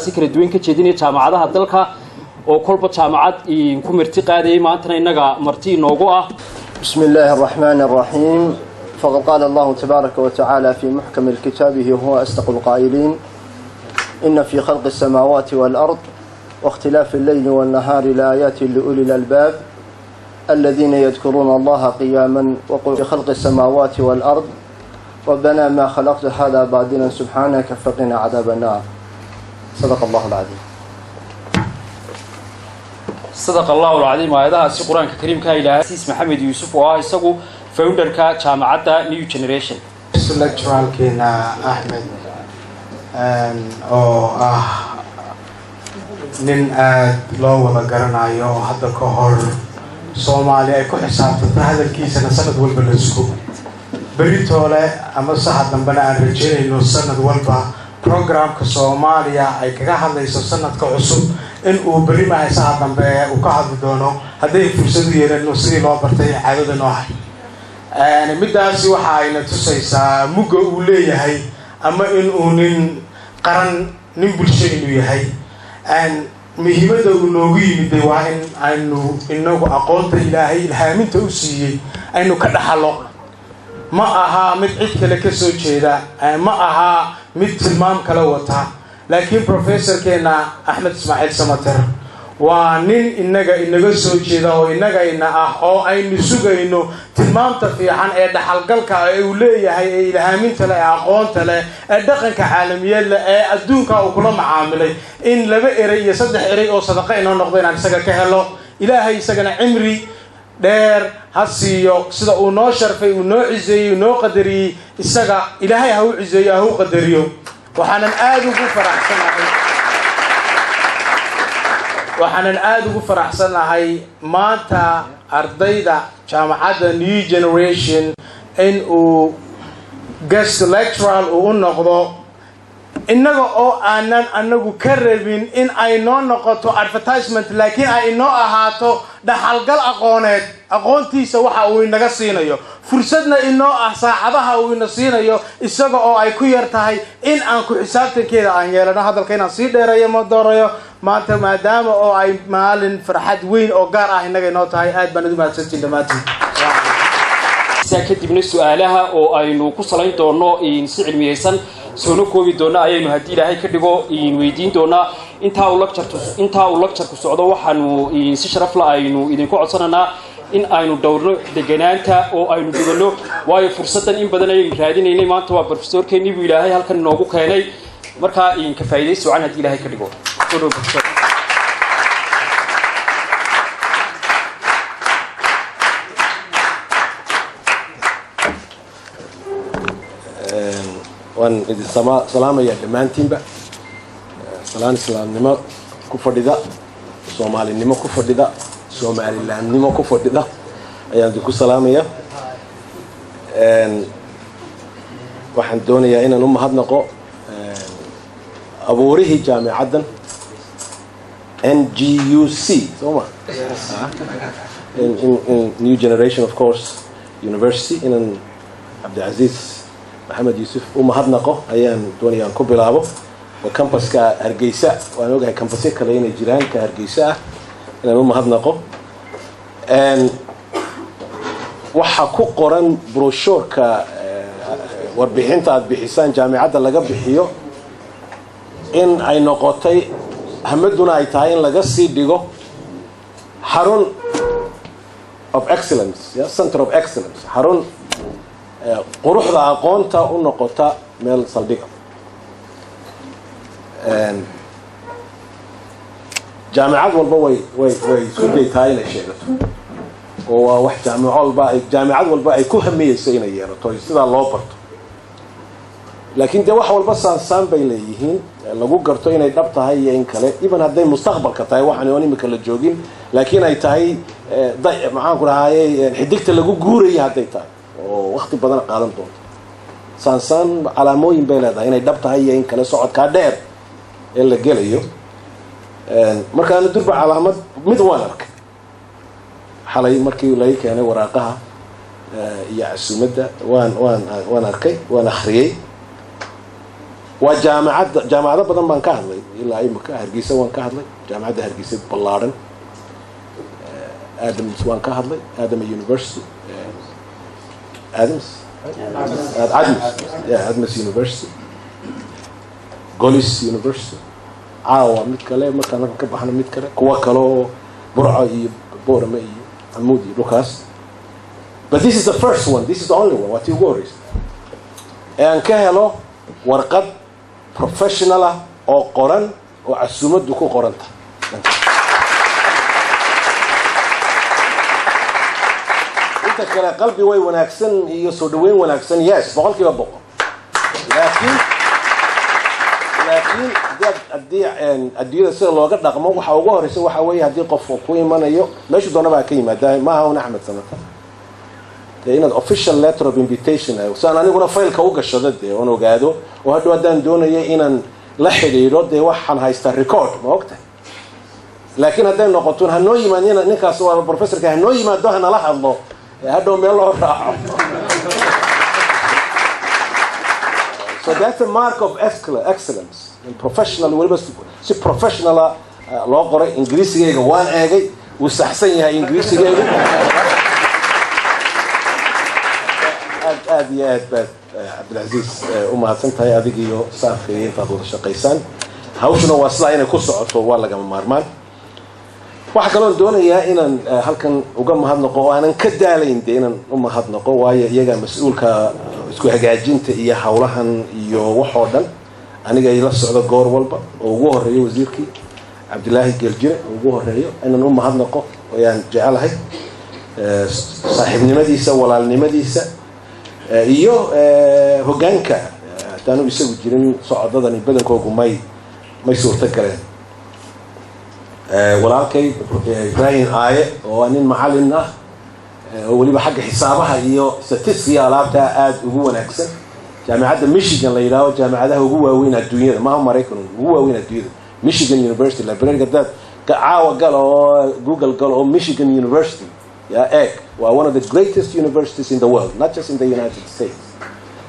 Si kala duwan ka jeedinaya jaamacadaha dalka oo kolba jaamacad ku marti qaadayay, maantana innaga marti inoogu ah. بسم الله الرحمن الرحيم. فقد قال الله تبارك وتعالى في محكم كتابه وهو أصدق القائلين: إن في خلق السماوات والأرض واختلاف الليل والنهار لآيات لأولي الألباب الذين يذكرون الله قياما وقعودا في خلق السماوات والأرض ربنا ما خلقت هذا باطلا سبحانك فقنا عذاب النار. صدق الله العظيم. صدق الله العظيم. Aayadahaasi Qur-aanka Kariimka. Ilaahay Siis Maxamed Yuusuf oo ah isagu founderka jaamacadda New Generation. Lecturerkeena Axmed oo ah nin aada loo wada garanayo oo hadda ka hor Soomaali ay ku xisaabtanto, hadalkiisana sanad walba la isku beritoole ama saha dambena aan rajeynayno sanad walba programka Soomaaliya ay kaga hadlayso sanadka cusub in uu berri mahay saha dambe uu ka hadli doono, hadday fursad u yeelano sidii loo bartay caadada noo ahay. Middaasi waxa ayna tusaysaa mugga uu leeyahay ama in uu nin qaran, nin bulsho inuu yahay. Muhiimadda uu noogu yimiday waa in aynu inagu aqoonta Ilaahay ilhaaminta u siiyey aynu ka dhaxalo. Ma aha mid cid kale ka soo jeeda, ma aha mid tilmaam kale wata, laakiin professorkeena Axmed Ismaaciil Samater waa nin inaga inaga soo jeeda oo inaga ina ah oo aynu sugayno tilmaamta fiican ee dhaxalgalka ee uu leeyahay, ee ilhaaminta leh, ee aqoonta leh, ee dhaqanka caalamiyeed leh, ee adduunka uu kula macaamilay, in laba erey iyo saddex erey oo sadaqa inoo noqdo inaan isaga ka helo. Ilaahay isagana cimri dheer ha siiyo. Sida uu noo sharfay, uu noo ciseeyey, uu noo qadariyey, isaga Ilaahay ha u ciseeyo, ha u qadariyo. Waxaanan aada ugu faraxsanahay maanta ardayda jaamacadda New Generation in uu guest lecturer uu u noqdo, innaga oo aanan anagu ka rabin in ay noo noqoto advertisement, laakiin ay inoo ahaato dhaxalgal aqooneed. Aqoontiisa waxa uu inaga siinayo fursadna inoo ah saacadaha uu ina siinayo, isaga oo ay ku yar tahay in aan ku xisaabtankeeda aan yeelano. Hadalka inaan sii dheereeyo ma doorayo maanta, maadaama oo ay maalin farxad weyn oo gaar ah innaga inoo tahay. Aad baan idu mahadsantiin dhammaantiin. Saa kadibna su-aalaha oo aynu ku salayn doono si cilmiyeysan, soona koobi doona, ayaynu haddii Ilaahay ka dhigo weydiin doonaa. Intaa uu lectureku socdo, waxaanu si sharafla aynu idinku codsanaynaa in aynu dhowrno deganaanta oo aynu dhiganno, waayo fursaddan in badan ayaynu raadinaynay. Maanta waa professorkeennii buu Ilaahay halkan inoogu keenay, markaa ka faa'iidaysi wacan haddii Ilaahay ka dhigo. Soo dhow, professor. Waan idin salaamayaa dhammaantiinba, salaan islaamnimo ku fadhida, Soomaalinimo ku fadhida, Somalilandnimo ku fadhida ayaan idinku salaamaya. Waxaan doonayaa inaan u mahadnaqo abuurihii jaamicaddan NGUC, soo ma in New Generation of course University, inaan Cabdicasiis Maxamed Yuusuf u mahadnaqo ayaan doonaya aan ku bilaabo, oo campuska Hargeysa, waan ogahay campusyo kale inay jiraan, ka Hargeysa ah inaan u mahadnaqo. Waxaa ku qoran brochureka, warbixinta aada bixisaan, jaamicadda laga bixiyo, in ay noqotay hamaduna ay tahay in laga sii dhigo xarun of excellence, yeah? Center of excellence, xarun quruxda aqoonta u noqota meel saldhiga. Jaamicad walba way isku daytaa inay sheegato, oo waa wax jaamico walba ay jaamicad walba ay ku hamiyeyso inay yeelato, sidaa loo barto. Laakiin dee wax walba saansaan bay leeyihiin lagu garto inay dhab tahay iyo in kale, even hadday mustaqbalka tahay waxaan oon imika la joogin, laakiin ay tahay maxaan ku rahayey, xidigta lagu guuraya hadday tahay oo wakti badan qaadan doonto, saansaan calaamooyin bay leedahay inay dhab tahay iyo in kale socodkaa dheer ee la gelayo. Markaana durba calaamad mid waan arkay xalay markii laga keenay waraaqaha iyo casuumadda. Waan arkay, waan akhriyey. Waa jaamacadda, jaamacado badan baan ka hadlay. Ilaa imika Hargeysa waan ka hadlay, Jaamacadda Hargeysa ballaadhan. Adams waan ka hadlay, Adama University, Adams, Adams, yeah, Adams University, Golis University. Caawa mid kale markaan halkan ka baxno, mid kale, kuwa kale oo Burco iyo Boorame iyo Camuud iyo dhulkaas. But this is the first one, this is the only one, waa tii ugu horreysay ee aan ka helo warqad professional ah oo qoran oo casuumaddu ku qoranta. Inta kale qalbi way wanaagsan iyo soo dhaweyn wanaagsan, yes, 100%, laakiin haddii adduunyada sida looga dhaqmo, waxa ugu horeysa waxa weeye haddii qof ku imanayo, meeshu doona baa ka yimaada, maaha un Axmed Samatar, dee inaad official letter of invitation, saan aniguna faylka u gashado, dee oon ogaado, oo hadhow haddaan doonayo inaan la xidhiidho, dee waxaan haystaa record, ma ogtahay? Laakiin hadday noqoto hanoo yimaad, ninkaas waa professorka, hanoo yimaado, hanala hadlo, hadhow meel loo raaco. So that's a mark of excellence and professional, weliba si professionala loo qoray. Ingiriisigayga waan eegay, wuu saxsan yahay ingiriisigayga. Aad aad iyo aad baad, Cabdilcasiis, u mahadsan tahay, adig iyo staffka iyo intaad wada shaqaysaan. Hawshuna waa sidaa inay ku socoto, waa lagama maarmaan. Waxaa kaloon doonayaa inaan halkan uga mahadnaqo oo aanan ka daalayn, dee inaan u mahadnaqo, waayo iyagaa mas-uulka isku hagaajinta iyo hawlahan iyo waxoo dhan aniga ila socdo goor walba, oo ugu horeeyo wasiirkii Cabdilaahi Geeljire oo ugu horeeyo, inaan u mahadnaqo ayaan jecelahay, saaxiibnimadiisa, walaalnimadiisa iyo hoggaanka. Haddaanu isagu jirin, socodadani badankoogu may suurto galeen. Walaalkay Ibrahim Aaye, oo nin macalin ah oo weliba xagga xisaabaha iyo statistiga alaabtaa aada ugu wanaagsan, jaamicadda Michigan la yidhaaho, jaamicadaha ugu waaweyn adduunyada, maaha Maraykan, ugu waaweyn adduunyada, Michigan University library. Hadaad caawa gal oo Google gal oo Michigan University ya eeg, waa one of the greatest universities in the world, not just in the United States.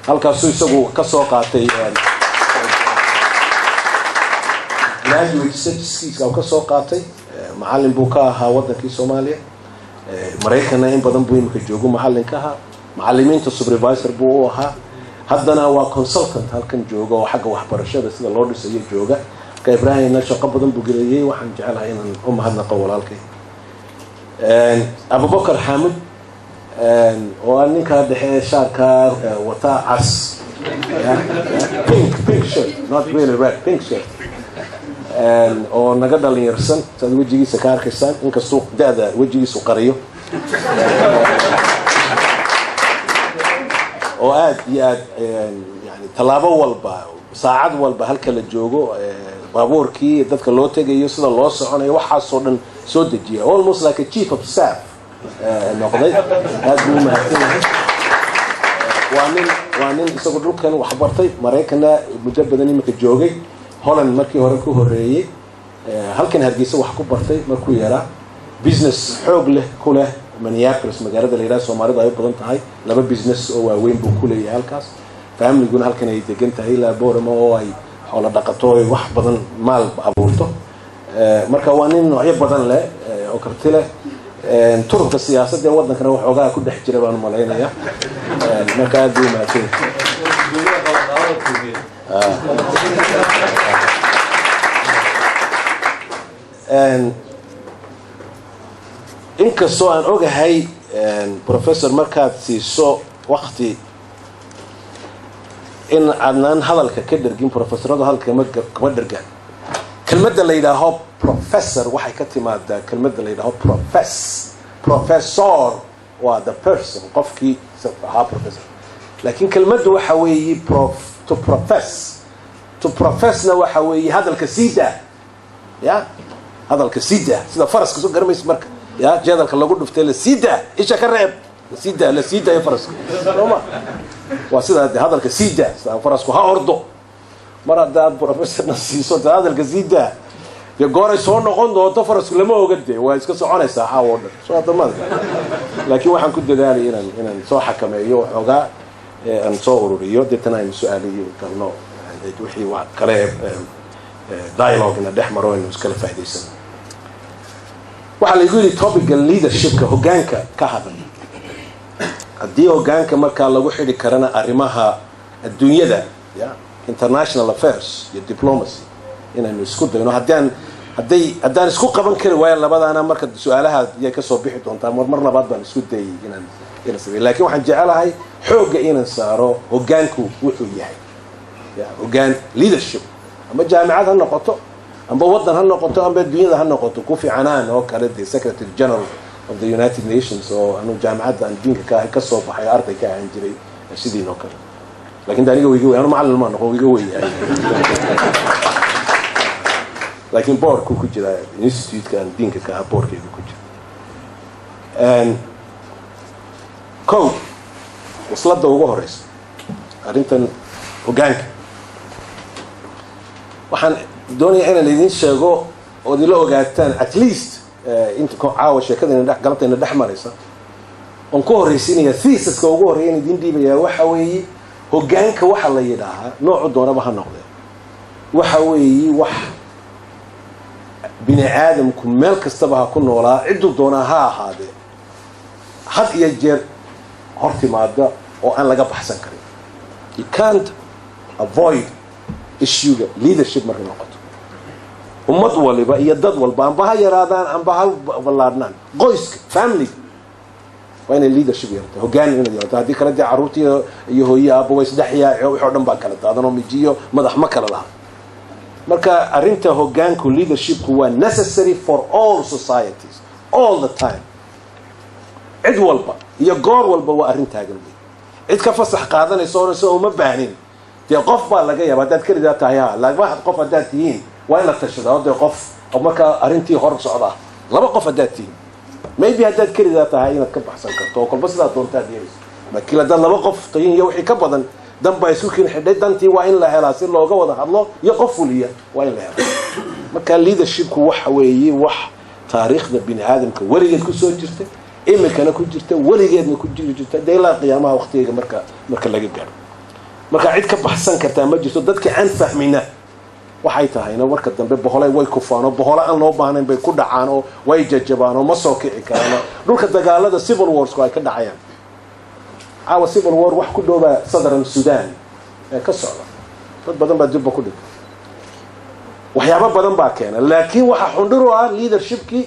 Halkaasuu isagu ka soo qaatay graduate statistics ka soo qaatay. Macalin buu ka ahaa wadankii Soomaaliya, Maraykanna in badan buu imika joogo macalin ka ahaa, macalimiinta supervisor buu u ahaa, haddana waa consultant halkan jooga oo xagga waxbarashada sida loo dhisayo jooga. Marka Ibrahimna shaqo badan buu geliyey. Waxaan jecelahay inaan u mahadnaqo walaalkay Abubakar Xaamud, oo ah ninkaa dhexe shaarkaa wata cas, pink shirt, not really red, pink shirt, oo naga dhalinyarsan saad wejigiisa ka arkaysaan, inkastuu da-da wejigiisu qariyo, oo aad iyo aad yani tallaabo walba, saacad walba halka la joogo, baabuurkii dadka loo tegayo, sida loo soconayo, waxaasoo dhan soo dejiya, almost like a chief of staff noqday. Aad buu umahadsan yahay. Waa nin isagu dhulkan waxbartay, Maraykanna muddo badan iminka joogay, Holland markii hore ku horeeyey, halkan Hargeysa wax ku bartay markuu yaraa, business xoog leh ku leh Minneapolis, magaalada la yidhaha, Soomaalidu ay u badan tahay. Laba business oo waaweyn buu ku leeyahay halkaas. Familiguna halkan ay degan tahay, ilaa Boorama oo ay xoolo dhaqato, ay wax badan maal abuurto. Marka waa nin noocyo badan leh oo karti leh, turubka siyaasadda ee waddankana waxoogaa ku dhex jira baan umalaynaya. Marka aad buu umahadsan. Inkastoo aan ogahay, professor, markaad siiso wakti in aadnaan hadalka ka dhergin, professoradu hadalka kama dhergaan. Kelmadda la yidhaaho professor waxay ka timaadaa kelmadda la yidhaaho professor, waa the person, qofkii ahaa professor. Laakiin kelmaddu waxa weeye to profess. To professna waxa weeye hadalka sii daa, ya hadalka sii daa, sida faraska soo garamaysa marka ya jeedalka lagu dhuftay, la sii daa, isha ka reeb, la sii daa, la sii daayo faraska, sooma? Waa sidaa de, hadalka sii daa, sida farasku ha ordo. Mar haddaad professorna siiso de hadalka sii daa, dee gooray soo noqon doonto farasku lama oga, de waa iska soconaysaa caawa o dhan soo hadamada. Laakiin waxaan ku dadaalay inaan soo xakameeyo waxoogaa, aan soo ururiyo, deetana aynu su-aaliyo galno wixii kale. Dialogue-na dhex maro, aynu iskala faa'idaysano. Waxaa laygu yidhi topic-ga leadership-ka, hoggaanka ka hadal. Haddii hoggaanka markaa lagu xidhi karana arrimaha adduunyada, ya international affairs iyo diplomacy, inaynu isku dayno. Haddaan hadday haddaan isku qaban kari waayo labadaana, marka su-aalaha yay kasoo bixi doontaa. Mar labaad baan isku dayay inaan sameyo, lakin waxaan jecelahay xoogga inaan saaro hoggaanku wuxuu yahay, ya hoggaan, leadership, ama jaamicad ha noqoto, amba waddan ha noqoto, amba adduunyada ha noqoto. Kofi Annan oo kale, the Secretary General of the United Nations, oo anu jaamicadda aan diinka ka kasoo baxay, arday ka ahaan jiray sidiin oo kale, lakin de aniga wiga wey, anu macallin maa noqon, wiga weyahay, laakiin board-ku ku jira institute-ka aan diinka ka ahaa, board-kayga ku jira. Ko waslada ugu horeysa arrintan hoggaanka, waxaan doonayaa inaan idin sheego ood ila ogaataan at least inta caawa sheekadayna dhex galabtayna dhex maraysa oon ku horraysiinaya. Thesis-ka ugu horreeya in idin dhiibayaa waxa weeye: hoggaanka waxa la yidhaahaa, noocu doonaba ha noqdee, waxa weeye wax bini aadamku meel kastaba ha ku noolaa, cidduu doonaa ha ahaadee, had iyo jeer hor timaada oo aan laga baxsan karin. You can't avoid issue-ga leadership markay noqoto. Ummad waliba iyo dad walba, amba ha yaraadaan amba ha ballaadhnaan, qoyska, family-ga, waa inay leadership yeelato, hoggaan inaad yeelato. Haddii kale dee carruurtii iyo hooye aabba way isdhex yaaco, wixii o dhan baa kala daadan oo mijiyo madax ma kala laha. Marka arrinta hoggaanku, leadership-ku, waa necessary for all societies all the time. Cid walba iyo goor walba waa arrin taagan wey. Cid ka fasax qaadanaysa oraysa uma baahnin, dee qof baa laga yaaba haddaad kelidaa tahay. Ha laba qof haddaad tihiin, waa in la tashadaa. Dee qof markaa arrintii hor socdaa, laba qof haddaad tihiin maybe, haddaad kelidaa tahay inaad ka baxsan karto oo kolba sidaa doontaad yeelayso. Laakiin haddaad laba qof tahiin iyo wixii ka badan, dan baa isku kin xidhay. Dantii waa in la helaa si looga wada hadlo, iyo qof fuliya waa in la helaa. Marka leadership-ku waxa weeye wax taariikhda bini aadamka weligeed kusoo jirta, imikana ku jirta, weligeedna ku jiri jirta, dee ilaa qiyaamaha waqtigeyga marka laga gaadho. Marka cid ka baxsan kartaa ma jirto. Dadka aan fahmina waxay tahayna marka dambe boholay way kufaan oo boholo aan loo baahnayn bay ku dhacaan oo way jajabaan oo ma soo kici karaan. Dhulka dagaalada, civil wars-ku ay ka dhacayaan, caawa civil war wax ku dhowbaa Southern Sudan ee ka socda. Dad badan baa dibba ku dhigta, waxyaabo badan baa keena, laakiin waxaa xundhur u ah leadership-kii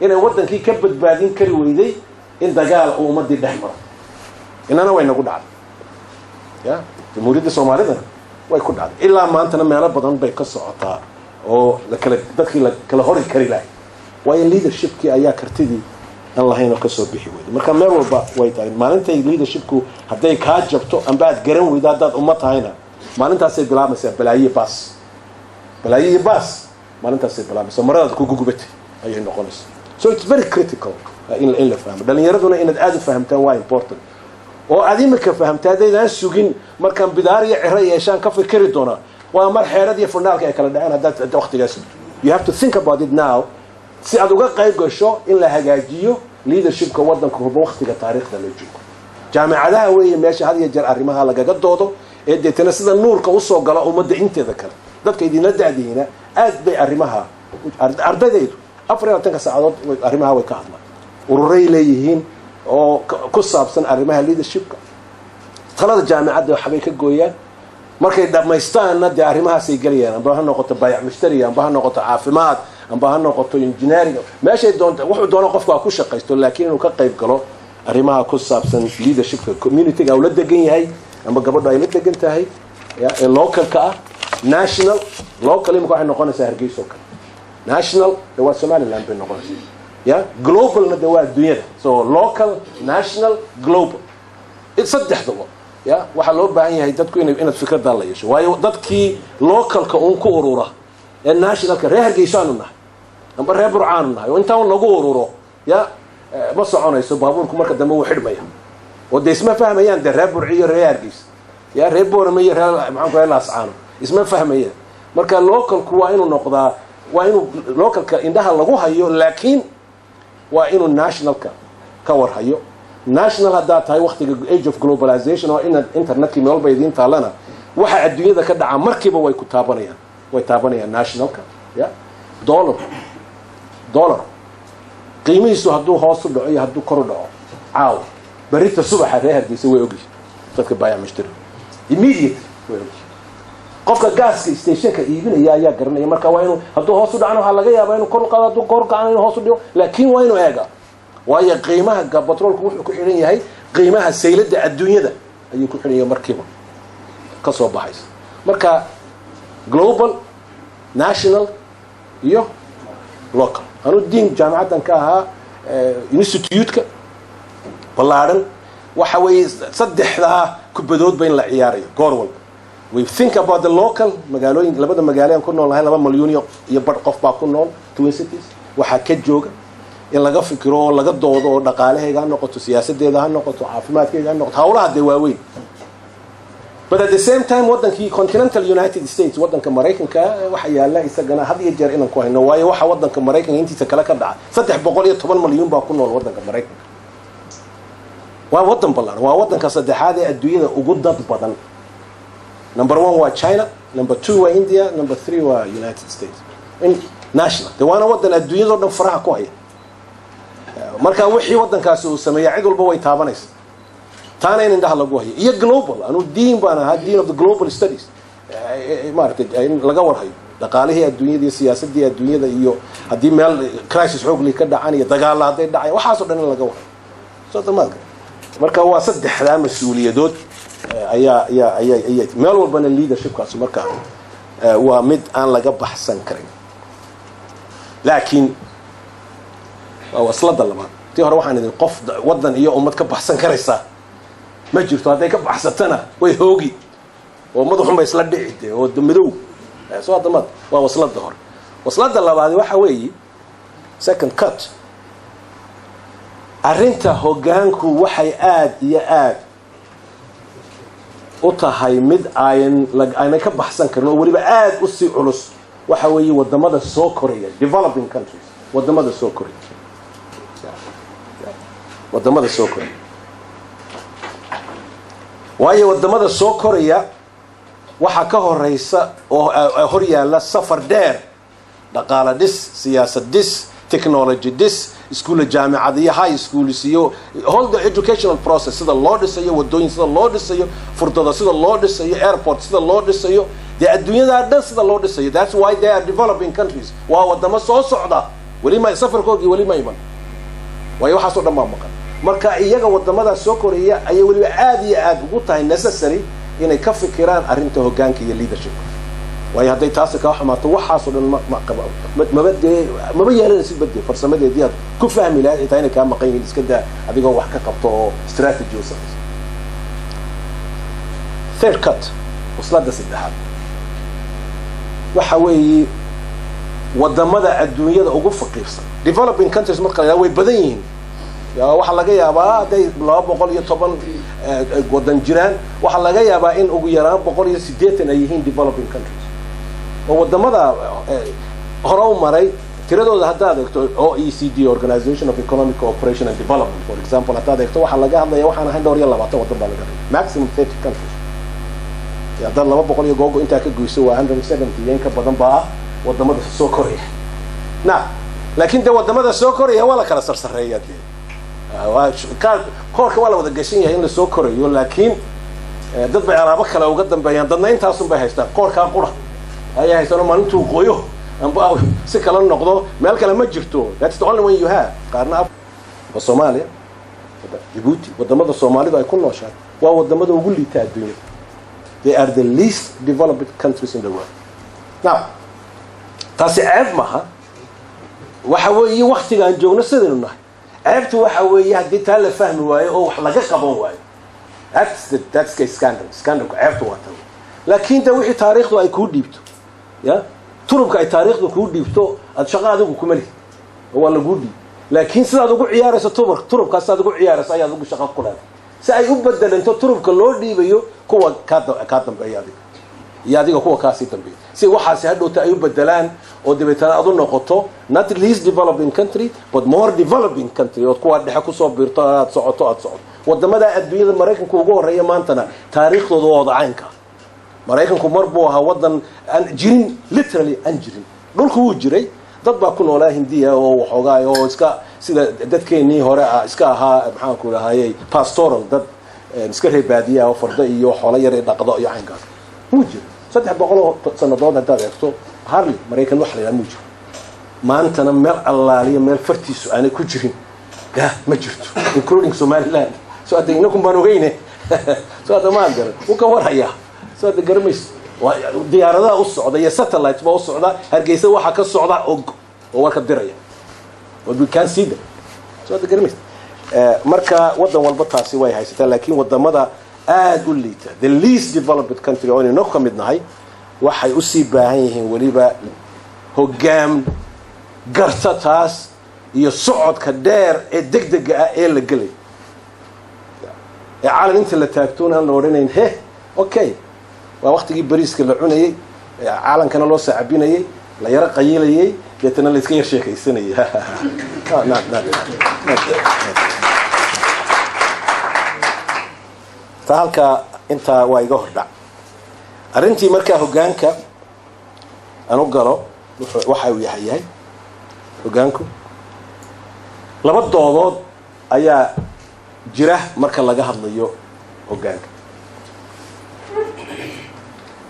inay waddankii ka badbaadin kari weyday in dagaal uu ummadii dhex maro. Inana way nagu dhacday, ya jamhuuriyadda Soomaalidana way ku dhacday, ilaa maantana meelo badan bay ka socotaa oo lakala dadkii la kala hori kari lahay, waayo leadership-kii ayaa kartidii aan lahayn oo kasoo bixi weyday. Marka meel walba way tahay. Maalintay leadership-ku hadday kaa jabto amba aad garan weydo haddaad umma tahayna, maalintaasay bilaabaysaa balaayiyo baas, balaayiyo baas maalintaasay bilaabaysaa. Maradaad kugu gubatay ayay noqonaysaa. So it's very critical in la fahmo. Dhalinyaraduna inaad aada u fahamtaan waa important, oo aad imika fahamta. Haddaydaan sugin markaan bidaar iyo ciro yeeshaan ka fikiri doonaa, waa mar xeerad iyo furnaalka ay kala dhaceen. Haddaad waqtigaa sugto, you have to think about it now si aad uga qayb gasho in la hagaajiyo leadership-ka waddanka huba waqtiga taariikhda la joogo. Jaamicadaha weeye meesha had iyo jeer arrimaha lagaga doodo ee deetana sida nuurka usoo gala ummadda inteeda kale. Dadka idinla da-diina aad bay arrimaha, ardaydaydu 24-ka saacadood arrimaha way ka hadlaan. Ururay leeyihiin oo ku saabsan arrimaha leadership-ka. Talada jaamicadda waxbay ka gooyaan. Markay dhammaystaanna dee arrimahaasay gelayaan, amba ha noqoto baayac mushtariga, amba ha noqoto caafimaad, amba ha noqoto engineering, meeshay doonta wuxuu doono qofku ha ku shaqaysto, laakiin inuu ka qayb galo arrimaha ku saabsan leadership-ka community-ga uu la degan yahay amba gabadho ay la degan tahay, ya ee local-ka ah, national. Local imika waxay noqonaysaa Hargeysa oo kale. National de waa Somaliland bay noqonaysaa, ya global-na de waa adduunyada. So local, national, global, saddexdaba ya waxaa loo baahan yahay dadku ina inaad fikradaa la yeesho. Waayo dadkii local-ka uun ku urura ee national-ka, reer Hargeysaanu nahay amba reer Burcaanu nahay oo intaan lagu ururo, ya ma soconayso. Baabuurku marka dambe wuu xidhmaya oo dee isma fahmayaan. Dee reer Burci iyo reer Hargeysa, ya reer Boorame iyo reer, maxaan ku, reer Laascaano isma fahmayaan. Marka local-ku waa inuu noqdaa, waa inuu local-ka indhaha lagu hayo, laakiin waa inuu national-ka ka warhayo. National haddaad tahay, waktiga age of globalization oo inaad internet-kii meel walba idiin taallana, waxa adduunyada ka dhaca markiiba way ku taabanayaan. Way taabanayaan nationalka. Ya dollar qiimihiisu hadduu hoos u dhaco iyo hadduu kor u dhaco caawa, berrita subaxa reer Hargeysa way ogyihin, dadka baayac mushtari immediate way ogyihin. Qofka gaaska stationka iibinaya ayaa garanaya. Marka waa inuu, hadduu hoos u dhacno waxaa laga yaabaa inuu kor u qaado, hadduu kor u kacana inuu hoos u dhigo, laakiin waa inuu eega, waayo qiimaha batroolku wuxuu ku xidhan yahay qiimaha sayladda adduunyada ayuu ku xidhan yahay markiiba ka soo baxaysa. Marka global, national iyo local. Anuu dean jaamicaddan ka ahaa, institute-ka ballaadhan, waxa weeye saddexdaa kubadoodba in la ciyaarayo goor walba. We think about the local magaalooyin, labada magaalo aan ku nool nahay, 2 malyuun iyo badh qof baa ku nool Twin Cities. Waxaa ka jooga in laga fikiro oo laga doodo, oo dhaqaalahayga ha noqoto, siyaasadeeda ha noqoto, caafimaadkeyga ha noqoto, hawlaha dee waaweyn. But at the same time, wadankii continental United States, wadanka Maraykanka, waxa yaala isagana had iyo jeer inaan ku hayno, waayo waxa wadanka Maraykanka intiisa kale ka dhaca. 310 malyuun baa ku nool wadanka Maraykanka. Waa wadan ballan, waa wadanka saddexaad ee adduunyada ugu dad badan. Number one waa China, number two waa India, number three waa United States. In national de waana wadan adduunyadao dhan faraha ku haya. Marka wixii wadankaasi uu sameeya cid walba way taabanaysa, taana in indhaha lagu hayo. Iyo global, anuu dean baan ahaa, dean of the global studies, maaragtay, in laga warhayo dhaqaalihii adduunyada iyo siyaasadii adduunyada, iyo haddii meel crisis xoogli ka dhacan iyo dagaalla hadday dhacayan, waxaasoo dhan in laga warhayo. Soo damaadka marka waa saddexdaa mas-uuliyadood ayaa meel walbana leadershipkaasi marka waa mid aan laga baxsan karin. Laakiin waa waslada labaad. Tii hore waxaan idin qof, wadan iyo ummad ka baxsan karaysaa ma jirto. Hadday ka baxsatana way hoogi oo madaxunba isla dhici de oo madow. Soo adamaad waa waslada hore. Waslada labaad waxa weeye second cut. Arrinta hoggaanku waxay aada iyo aada u tahay mid ayan aanay ka baxsan karin, oo weliba aada usii culus. Waxa weeye wadamada soo koraya, developing countries, wadamada soo koraya, wadamada soo koraya. Waayo wadamada soo koraya waxaa ka horeysa oo hor yaalla safar dheer: dhaqaala dhis, siyaasad dhis, technology dhis, iskuulla, jaamicad iyo high schools iyo whole the educational process sida loo dhisayo, wadooyin sida loo dhisayo, furdada sida loo dhisayo, airport sida loo dhisayo, dee adduunyadaa dhan sida loo dhisayo. That's why they are developing countries. Waa wadamo soo socda, weli ma safarkoogii weli ma iman, waayo waxaasoo dhan baa maqan. Marka iyaga wadamadaas soo koraya ayay weliba aada iyo aada ugu tahay necessary inay ka fikiraan arrinta hoggaanka iyo leadership, waayo hadday taasi kaa xumaato, waxaasoo dhan ma ma qaba maba dee maba yeelanaysid bade farsamadeedii aad ku fahmi lahayd xitaa inay kaa maqan yihiin. Iska daa adigoo wax ka qabto oo strategy u samayso. Third cut, waslada saddexaad, waxa weeye wadamada adduunyada ugu faqiirsan. Developing countries marka la way badan yihiin. Waxaa laga yaabaa hadday 210 wadan jiraan, waxaa laga yaabaa in ugu yaraan 180 ay yihiin developing countries, oo wadamada hore u maray tiradooda haddaad eegto, OECD, Organization of Economic Cooperation and Development, for example, haddaad eegto, waxaa laga hadlaya waxaan ahayn dhowr iyo labaatan wadan baa laga hadlaya, maximum 30 countries. Haddaad 200 iyo googo intaa ka goyso, waa 170 iyo in ka badan baa ah wadamada soo koraya. Na laakiin dee wadamada soo koraya waa la kala sarsareeya. Dee koorka waa la wada gashan yahay in lasoo korayo, laakiin dad bay alaabo kale uga dambeeyaan, dadna intaasun bay haystaan. Koorkaa qura ayay haystaan oo maalintuu qoyo amba si kala noqdo, meel kale ma jirto. That's the only one you have. Qaarna waa Soomaaliya, Djibouti, wadamada Soomaalidu ay ku nooshahay waa wadamada ugu liita adduunyada. They are the least developed countries in the world now. Taasi ceeb maaha. Waxa weeye waktigaan joogno sidaynu nahay. Ceebtu waxa weeye haddii taa la fahmi waayo oo wax laga qaban waayo. That's the scandal. Scandalku, ceebtu waa tan. Laakiin de wixii taariikhdu ay kuu dhiibto, ya turubka ay taariikhdu kuu dhiibto, aad shaqo adigu kuma lihi oo waa laguu dhiib, laakiin sidaad ugu ciyaarayso turubkaas, sidaad ugu ciyaarayso ayaad ugu shaqo ku leedahay, si ay u bedelanto turubka loo dhiibayo kuwa kaa dambeeya adiga iyo adiga kuwa kaasii dambeeya, si waxaasi hadhowta ay u bedelaan oo dabeetana aad u noqoto not least developing country but more developing country, ood kuwaa dhexe kusoo biirto, aad socoto, aad socoto. Wadamada adduunyada, Maraykanku ugu horeeya maantana, taariikhdooda waa wada caynka. Maraykanku mar buu ahaa waddan aan jirin, literally aan jirin. Dhulku wuu jiray, dad baa ku noolaa Hindiya oo waxoogaa oo iska sida dadkeenii hore iska ahaa, maxaanku rahayey, pastoral, dad iska reer baadiya oo fardo iyo xoolo yar dhaqdo iyo caynkaas wuu jiray. 300 oo sannadood haddaad eegto, harley Maraykan waxa la yidhaha muu jiro. Maantana meel allaaliya meel fartiisu aanay ku jirin ya ma jirto, including Somaliland. So hadda inakun baan ogeyne. So hadda maan garan, wuu ka warhayaa. So hadda garamayso, diyaaradaha u socda iyo satellites baa u socda. Hargeysa waxaa ka socda og oo warka diraya. We can see them. So hadda garamayso, marka waddan walba taasi way haysataa, laakiin wadamada aada u liita, the least developed country oo aynu ka mid nahay, waxay usii baahan yihiin weliba hoggaam garta taas iyo socodka dheer ee degdega ah ee la gelay, ee calan inta la taagtoon aan la odhanayn, "He, okay, waa waktigii bariiska la cunayey, caalankana loo sacabinayey, la yaro qayilayey, deetana la iska yar sheekaysanayay." No, not, not, not. Taa halkaa intaa waa iga hordhac. Arrintii markaa hoggaanka aan u galo, waxa uu yahay hoggaanku, laba doodood ayaa jira marka laga hadlayo hoggaanka.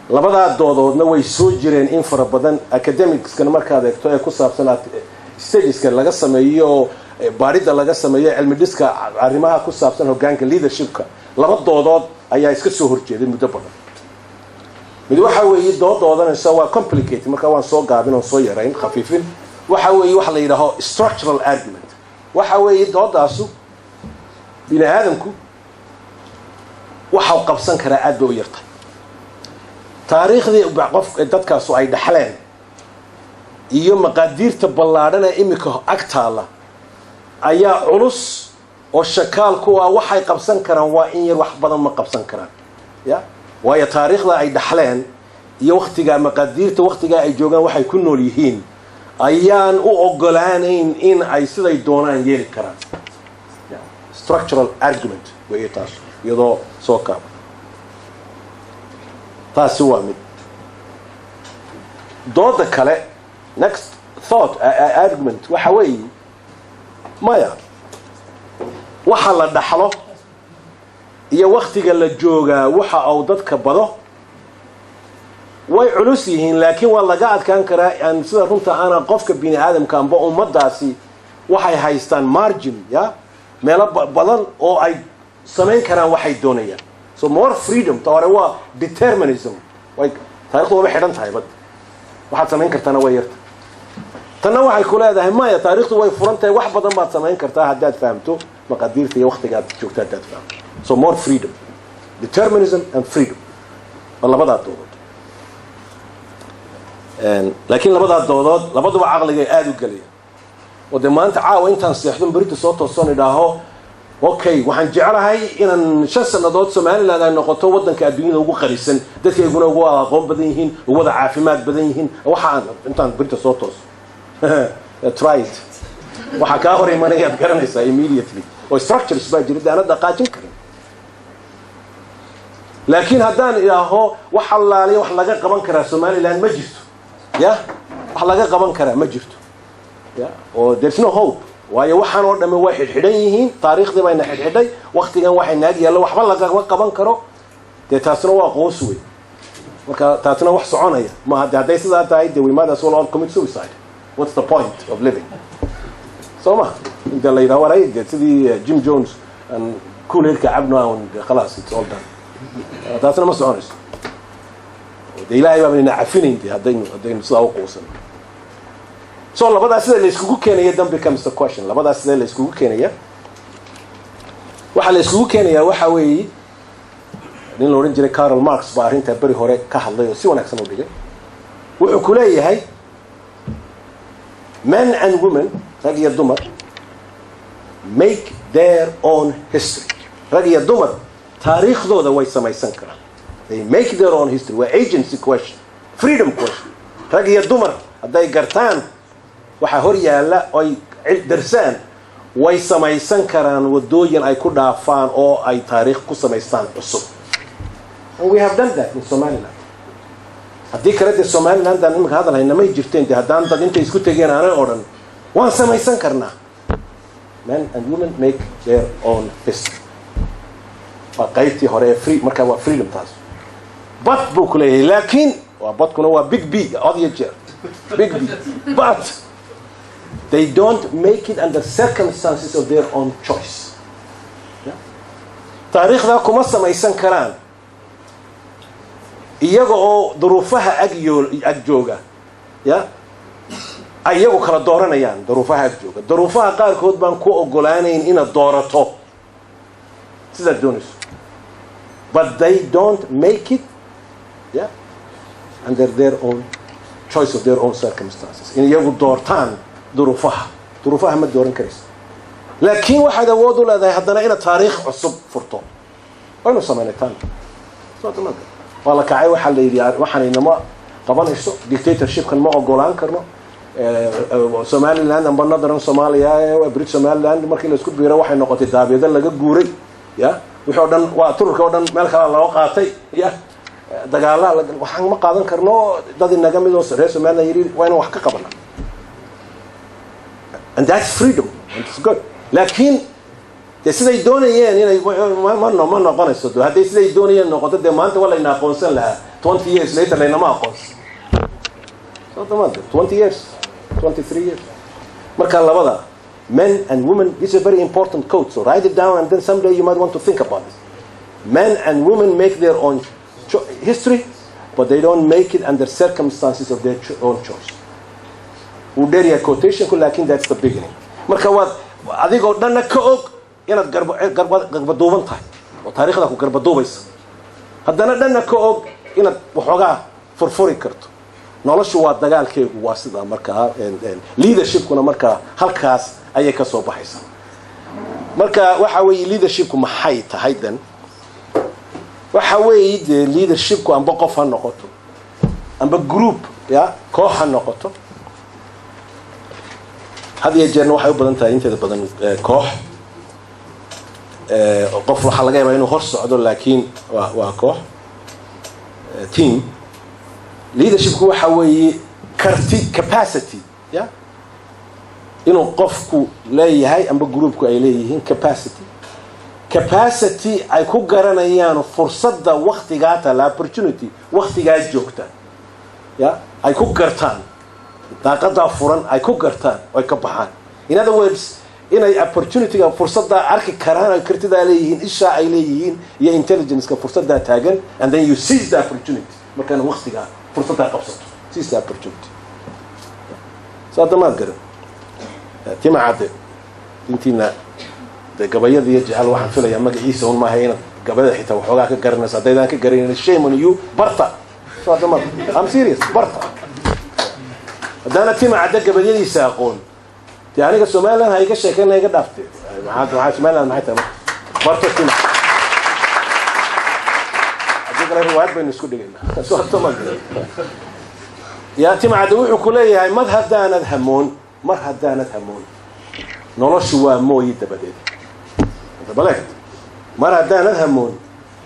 Labadaa doodoodna way soo jireen in fara badan. Academicskana markaad eegto ee ku saabsan studieska laga sameeyo, baadhida laga sameeyo, cilmi dhiska arrimaha ku saabsan hoggaanka, leadershipka, laba doodood ayaa iska soo horjeeday muddo badan. Mid waxa weeye dood doodanaysa, waa complicated, marka waan soo gaabin oon soo yarayn, khafiifin. Waxa weeye waxa la yidhaaho structural argument. Waxa weeye doodaasu, bini aadamku waxau qabsan karaa aad bay u yartay. Taariikhdii qof dadkaasu ay dhaxleen iyo maqaadiirta ballaadhan ee imika ag taalla ayaa culus oo shakaal ku ah. Waxay qabsan karaan waa in yar, wax badan ma qabsan karaan ya, waayo taariikhda ay dhaxleen iyo waktigaa, maqaadiirta waktigaa ay joogaan, waxay ku nool yihiin ayaan u ogolaanayn in ay siday doonaan yeeli karaan. Structural argument weeye taas, iyadoo soo kaaba. Taasi waa mid. Dooda kale, next thought, argument, waxa weeye maya, waxa la dhaxlo iyo waktiga la joogaa waxa uu dadka bado way culus yihiin, laakiin waa laga adkaan karaa. Aan sida runta ana qofka bini aadamka amba ummadaasi waxay haystaan margin ya, meelo badan oo ay samayn karaan waxay doonayaan. So more freedom. Ta hore waa determinism, way taarikhdu waba xidhan tahay, bad waxaad samayn kartaana way yarta. Tanna waxay ku leedahay maya, taarikhdu way furan tahay, wax badan baad samayn kartaa haddaad fahamto maqadiirta iyo waktiga aad joogto haddaad fahamto. So more freedom, determinism and freedom waa labadaa doodood. Laakiin labadaa doodood labaduba caqligay aada u gelaya. Oo dee maanta caawa intaan seexdo, berita soo toosoon idhaaho, "Okay, waxaan jeclahay inaan 5 sannadood Somaliland ay noqoto waddanka adduunyada ugu qarisan, dadkayguna ugu wada aqoon badan yihiin, ugu wada caafimaad badan yihiin," waxa aan intaan berita soo tooso, try it, waxaa kaa hor imanayaad garanaysaa immediately oo structures baa jira de aanad dhaqaajin karin. Laakiin haddaan idhaaho wax allaaliya wax laga qaban karaa Somaliland ma jirto ya, wax laga qaban karaa ma jirto ya, oo there's no hope, waayo waxaan oo dhamme way xidhxidhan yihiin, taariikhdii bayna xidhxidhay, waktigan waxay naag yaallo, waxba lagama qaban karo, dee taasina waa qoos wey. Marka taasina wax soconaya maaha. De hadday sidaa tahay, de we might as well all commit suicide. What's the point of living? Soo ma inta la yidhaho waray, de sidii Jim Jones aan Kool-Aidka cabno aan khalaas, it's all done. Taasina ma soconayso. De Ilaahay baaba ina cafinayn de haddaynu sidaa u quusan. So labadaas sida la iskugu keenaya, then becomes the question, labadaas sida la iskugu keenaya. Waxaa la iskugu keenayaa waxa weeye, nin la odhan jiray Karl Marx baa arrintaa beri hore ka hadlay oo si wanaagsan u dhigay. Wuxuu ku leeyahay, men and women, rag iyo dumar, make their own history. Rag iyo dumar taariikhdooda way samaysan karaan. They make their own history. Waa agency question, freedom question. Rag iyo dumar hadday gartaan waxaa hor yaalla oy darsaan, way samaysan karaan wadooyin ay ku dhaafaan oo ay taariikh ku samaystaan cusub. And we have done that in Somaliland. Haddii kale dee Somaliland aan imika hadal hayna may jirteen dee, haddaan dad intay isku tegeen aanay odhan waan samaysan karnaa. Men and women make their own history waa qaybtii hore ee free. Marka waa freedom taas. But buu ku leeyahay, laakiin waa but-kuna waa big B od iyo jeer, big B. But they don't make it under circumstances of their own choice. Taariikhdaa kuma samaysan karaan iyaga oo duruufaha ag jooga ya ay iyagu kala dooranayaan. Duruufaha ag jooga, duruufaha qaarkood baan ku ogolaanayn inaad doorato sidaad doonayso. But they don't make it, yeah, under their own choice of their own circumstances, in iyagu doortaan duruufaha. Duruufaha ma dooran karayso, laakiin waxaad awood u leedahay haddana inaad taariikh cusub furto. Waynu samaynay tan. Waa la kacay, waxaa la yidhi waxaan inama qabanayso, dictatorshipkan ma ogolaan karno. Somaliland amba Northern Somalia, British Somaliland markii laisku biiro, waxay noqotay daabyado laga guuray. Ya wixii oo dhan waa tururka oo dhan meel kala loo qaatay. Ya dagaala waxaan ma qaadan karno. Dad inaga mid oo reer Somaliland yidhi waa inaan wax ka qabana, and that's freedom and it's good. Laakiin dee siday doonayeen inay ma noqonayso. Hadday siday doonayeen noqoto, dee maanta waa layna aqoonsan lahaa. 20 years later laynama aqoonsan. Soo 20 years, 23 years. Marka labada, men and women, this is a very important quote, so write it down and then someday you might want to think about this. Men and women make their own history, but they don't make it under circumstances of their own choice. Wuu dheeryahay quotationku, laakin that's the beginning. Marka waad adigoo dhanna ka og inaad garbaduuban tahay oo taariikhda ku garbaduubaysa, haddana dhanna ka og inaad waxoogaa furfuri karto. Noloshu waa dagaalkeegu, waa sidaa. Markaa leadershipkuna markaa halkaas ayay ka soo baxaysaa. Marka waxa weeye, leadershipku maxay tahay? Dan waxa weeye dee leadershipku amba qof ha noqoto amba group ya koox ha noqoto. Had iyo jeerna waxay u badan tahay inteeda badan koox. Qof waxaa laga yaabaa inuu hor socdo, laakiin waa koox, team. Leadershipku waxa weeye karti, capacity ya inuu qofku leeyahay amba groupku ay leeyihiin capacity ay ku garanayaan fursadda waktigaa tala, opportunity waktigaa joogta ya ay ku gartaan, daaqadaa furan ay ku gartaan oy ka baxaan. In other words, inay opportunityga, fursaddaa arki karaan, ay kartidaa leeyihiin, ishaa ay leeyihiin iyo intelligenceka fursaddaa taagan, and then you seize the opportunity. Markaana waktigaa fursaddaa qabsato, seize the opportunity. Saada maad garan. Tima Cadde, intiina de gabayada iyo jecel, waxaan filayaa magaciisa un maaha inaad gabayada xitaa waxoogaa ka garanayso. Haddaydaan ka garanaynin, shame on you. Barta. Saada maad, I'm serious, barta. Haddaana Tima Cadde gabayadiisa aqoon, dee aniga Somaliland ha iga sheekayna, iga dhaaftee. Maxaa Somaliland maxay tahay? Marka barto Tima. Haddii kale riwaayad baynu isku dhigaynaa. Saada maad garan. Yaa Tima Cadde wuxuu ku leeyahay: mar haddaanad hamoon, mar haddaanad hamoon, noloshu waa mooyi dabadeed. Bale, mar haddaanad hamoon,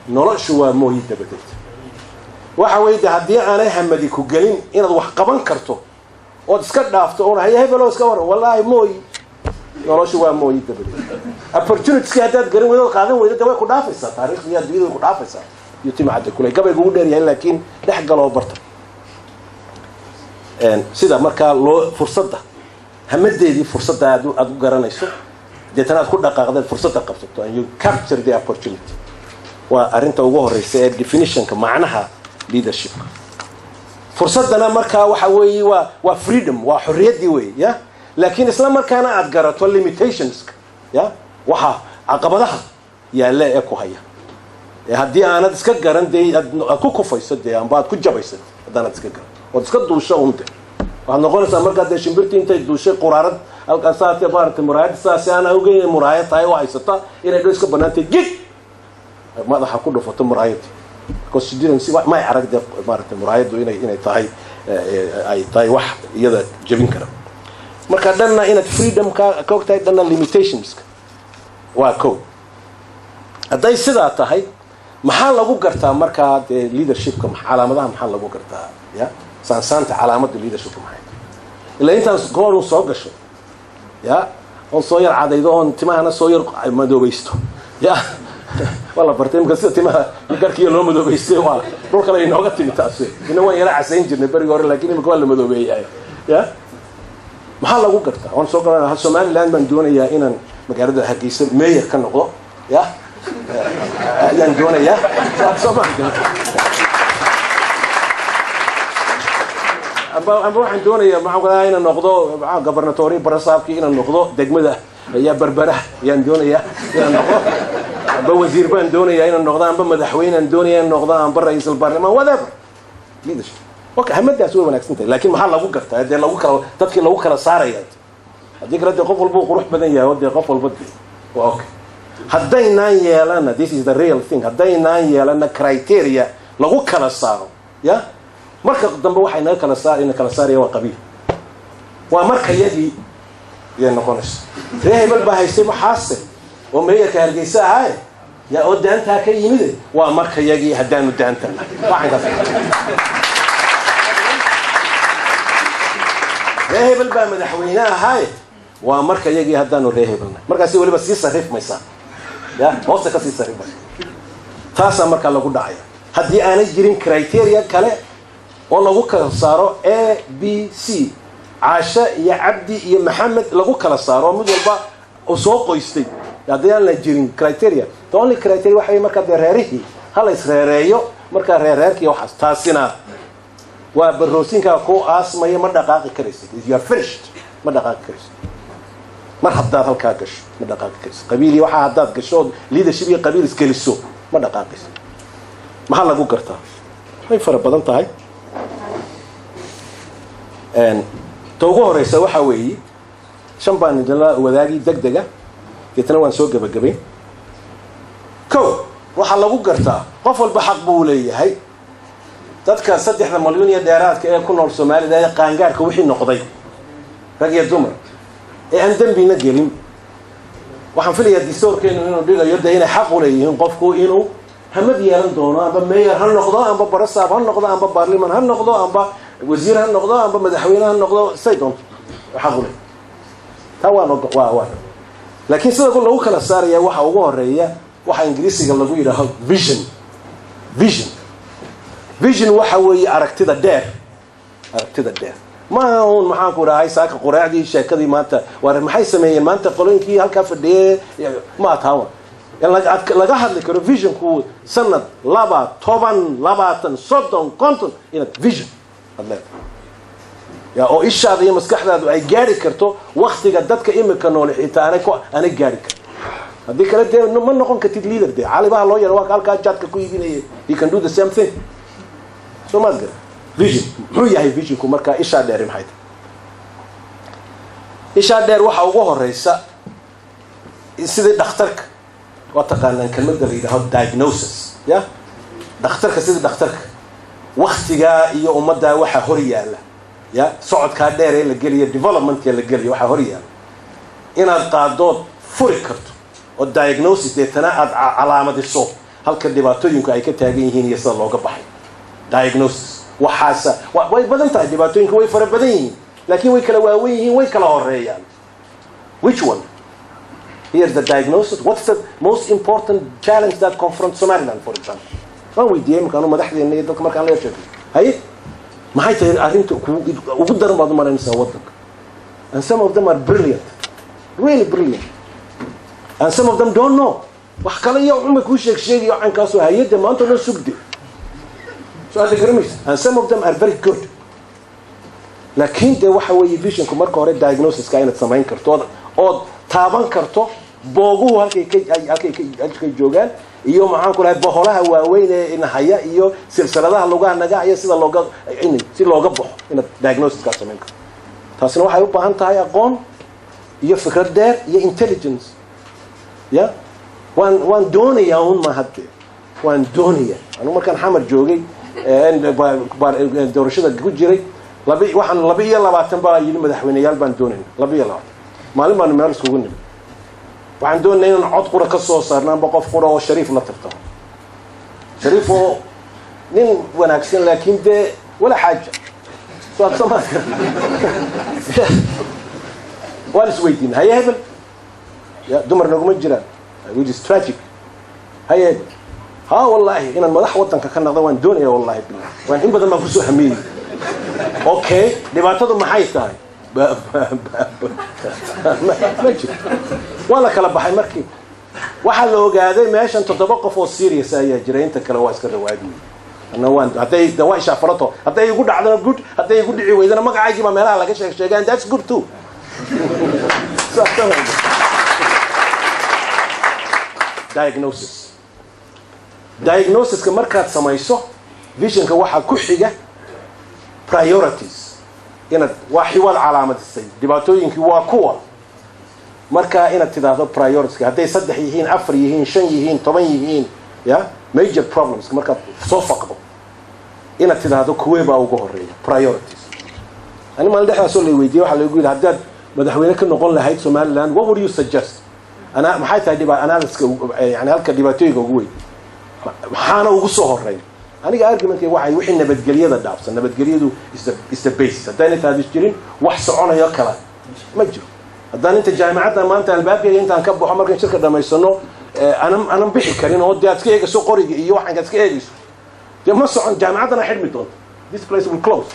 noloshu waa mooyi dabadeed. Waxa weeye de haddii aanay hamadi ku gelin inaad wax qaban karto ood iska dhaafto oon haya hebelo iska waran, wallaahi mooyi, noloshu waa mooyi dabadeed. Opportunitieski haddaad garan weydo ood qaadan weydo, de way ku dhaafaysaa taariikhda iyo adduunyada, way ku dhaafaysaa. Iyo Tima Cadde kule gabayga ugu dheer yahay, laakiin dhex galoo barta sida markaa loo fursadda hamadeedii, fursadda aad u garanayso, deetana aad ku dhaqaaqdeed, fursadda qabsato, and you capture the opportunity. Waa arrinta ugu horeysa ee definitionka macnaha leadershipka. Fursaddana markaa waxa weeye waa freedom, waa xorriyaddii wey ya, laakiin isla markaana aad garato limitationska ya, waxa caqabadaha yaalla ee ku haya, ee haddii aanad iska garan dee aad ku kufayso dee amba aad ku jabayso. Haddaanad iska garan ood iska duusho un, de waxaad noqonaysaa markaa dee shimbirtii intay duushay quraarad halkaa saate maaragtay muraayad saasi aan ogeyn inay muraayad tahay oo haysata inay dho iska banaantay, gig madaxa ku dhufato muraayadii, because she didn't see, may arag dee maaragtay muraayaddu inay tahay ay tahay wax iyada jebin kara. Marka dhanna inaad freedomka ka og tahay, dhanna limitationska, waa ko. Hadday sidaa tahay, Maxaa lagu gartaa markaa dee leadershipka? Calaamadaha maxaa lagu gartaa? Ya saansaanta, calaamadda leadershipka maxay? Ilaa intaan goorun soo gasho, ya, oon soo yar cadaydo, oon timahana soo yar madoobaysto, ya, waa la bartay imika sida timaha iyo garhkiiyo loo madoobaystay. Waa dhul kale inooga timi taasi. Ina waan yara casayn jirnay berigi hore, lakin imika waa la madoobeeyahay. Ya, maxaa lagu gartaa? Waan soo garan, Somaliland baan doonayaa inaan magaalada Hargeysa mayor ka noqdo, ya, ayaan doonayaa. Soo ma amba waxaan doonayaa, maxaan ku dhahaa, inaan noqdo governatori, barasaabkii inaan noqdo degmada ayaa Berbera ayaan doonayaa inaan noqdo, amba wasiir baan doonayaa inaan noqdo, amba madaxweynaan doonaya inaan noqdo, amba ra-iisul baarlamaan, whatever leadership. Okay, hamadaas way wanaagsan tahay, laakiin maxaa lagu gartaa dee lagu kala dadkii lagu kala saaraya? Haddii kale dee qof walba uu qurux badan yahay oo dee qof walba de waa okay. Haddaynaan yeelana, this is the real thing, haddaynaan yeelana criteria lagu kala saaro, ya, marka dambe waxay naga kala saar ina kala saaraya waa qabiil. Waa marka yagii yay noqonaysa. Ree hebel baa haystay waxaase oo mayorka Hargeysa ahaaye, yaa, oo daantaa ka yimide. Waa marka yagii haddaanu daanta waxankaas. Ree hebel baa madaxweyne ahaaye, waa marka yagii haddaanu ree hebelnahay. Markaasi weliba sii sarifmaysaa, ya, hoosta ka sii sarifmaysa. Taasaa markaa lagu dhacaya haddii aanay jirin criteria kale oo lagu kala saaro A, B, C, Caashe iyo Cabdi iyo Maxamed lagu kala saaro oo mid walba uu soo qoystay. Haddii aan la jirin criteria, the only criteria waxa markaa dee reerihii hala isreereeyo, markaa reerreerkii waxaas. Taasina waa baroosinkaa ku aasmaya. Ma dhaqaaqi karaysid. You are finished. Ma dhaqaaqi karaysid mar haddaad halkaa gasho. Ma dhaqaaqi karaysid. Qabiil iyo waxaa haddaad gasho ood leadership iyo qabiil isgeliso, ma dhaqaaqaysid. Maxaa lagu gartaa? Way fara badan tahay. Ta ugu horeysa waxaa weeye, shan baan idinla wadaagi deg dega, deetana waan soo gebagabay. Ko, waxaa lagu gartaa qof walba xaq buu leeyahay. Dadka 3-da malyan iyo dheeraadka ee ku nool Soomaalida ee qaangaarka wixii noqday, rag iyo dumar, ee aan dembina gelin, waxaan filayaa distoorkeenu inuu dhigayo dee inay xaq u leeyihiin qofku inuu hamad yeelan doono, amba mayor ha noqdo, amba barasaab ha noqdo, amba baarliman ha noqdo, amba wasiir ha noqdo, amba madaxweyne ha noqdo, say doonto xaq u leeyahy. Taa waan waa, laakiin sida lagu kala saaraya waxa ugu horeeya waxa Ingiriisiga lagu yidhaaho vision. Vision, vision waxa weeye aragtida dheer. Aragtida dheer maaha un, maxaan ku dhahay, saaka quraacdii, sheekadii maanta waar maxay sameeyeen maanta qolooyinkii halkaa fadhiyee, ma taawan laga hadli karo. Visionku sanad, 2, 10, 20, 30, 50, inaad vision aad leedahay, ya, oo ishaada iyo maskaxdaadu ay gaari karto waktiga dadka imika noole xitaa aanay ku aanay gaari karto. Haddii kale dee ma noqon kartid leader. Dee calibaha loo yaro waa ka halkaa jaadka ku iibinaya, he can do the same thing. Soo maad gara? Vision muxuu yahay? Visionku markaa ishaa dheeri maxay tahay? Ishaa dheer waxa ugu horeysa, sidii dhakhtarka, waa taqaanaan kelmadda la yidhaaho diagnosis, ya, dhakhtarka, sidii dhakhtarka waktigaa iyo ummaddaa waxaa hor yaalla, ya, socodkaa dheer ee la geliyo, developmentka la geliyo, waxaa hor yaalla inaad qaadood furi karto oo diagnosis, deetana aada calaamadiso halka dhibaatooyinku ay ka taagan yihiin iyo sida looga baxay. Diagnosis waxaasa way badan tahay, dhibaatooyinku way fara badan yihiin, laakiin way kala waawen yihiin, way kala horeeyaan. Which one? Here's the diagnosis. What's the most important challenge that confronts Somaliland, for example? Waan weydiiyey markaanu madaxdeena iyo dadka markaan la sheekay, haye, maxay tahay arrinta ugu daran baad u malaynaysaa waddanka? And some of them are brilliant, really brilliant, and some of them don't know. Wax kale iyo cumay kuu sheeg sheegayo caynkaasoo hay-adda maanta o dhan sugde. So hadda garamaysa. And some of them are very good. Laakiin dee waxa weeye visionku marka hore diagnosiska inaad samayn karto ood taaban karto booguhu halkay joogaan iyo, maxaan ku lahay, boholaha waaweyn ee inahaya iyo silsiladaha lugaha naga haya, sida looga in si looga baxo inaad diagnosiskaa samayn karto. Taasina waxay u baahan tahay aqoon iyo fikrad dheer iyo intelligence. Ya, waan doonayaa un ma hadde waan doonayaa. Anugu markaan Xamar joogay, doorashada ku jiray, laba waxaan 22 baa yidhi madaxweyneyaal baan doonayna. 22 maalin baanu meel iskugu nimid. Waxaan doonayna inaan cod qura ka soo saarno amba qof qura oo Shariif la tartamo. Shariif oo nin wanaagsan, laakiin dee wala xaaja soo waan isweydiinay. Haye hebel, ya dumar naguma jiraan, which is tragic. Haye hebel, ha wallahi inaan madax waddanka ka noqdo waan doonaya, wallahi billah, waan in badan baan kusoo hamiyey. Okay, dhibaatadu maxay tahay? Ma jirto. Waa la kala baxay. Markii waxaa la ogaaday meeshan 7 qof oo serious ayaa jira, inta kale waa iska rawaad wey. Ana waan hadday de waa ishaafalato, hadday igu dhacdana good, hadday igu dhici weydana magacaygii baa meelaha laga sheeg sheegaan. That's good too. Diagnosis, diagnosiska markaad samayso visionka, waxaa ku xiga priorities. Inaad waxi waad calaamadisay, dhibaatooyinkii waa kuwa, markaa inaad tidhaahdo prioritiska, hadday 3 yihiin, 4 yihiin, 5 yihiin, 10 yihiin, ya major problems markaad soo faqdo, inaad tidhaahdo kuwee baa ugu horeeya, priorities. Ani maalin dhexdaasoo la weydiiyey, waxaa lagu yidhi, haddaad madaxweyne ka noqon lahayd Somaliland, what would you suggest? Ana maxay tahay dhiba analysiska, yani halka dhibaatooyinka ugu weyn maxaana ugu soo horeyn? Aniga argumentka waxay wixii nabadgelyada dhaafsan. Nabadgelyadu is the basis. Haddayna taadis jirin, wax soconayo kala ma jiro. Haddaan inta jaamicadda maanta albaabkeega intaan ka baxo, markaan shirka dhamaysano, anan bixi karin oo dee aad iska eegayso qoriga iyo waxaan iska eegayso, dee ma socon, jaamicaddana xidhmi doonto. This place will close.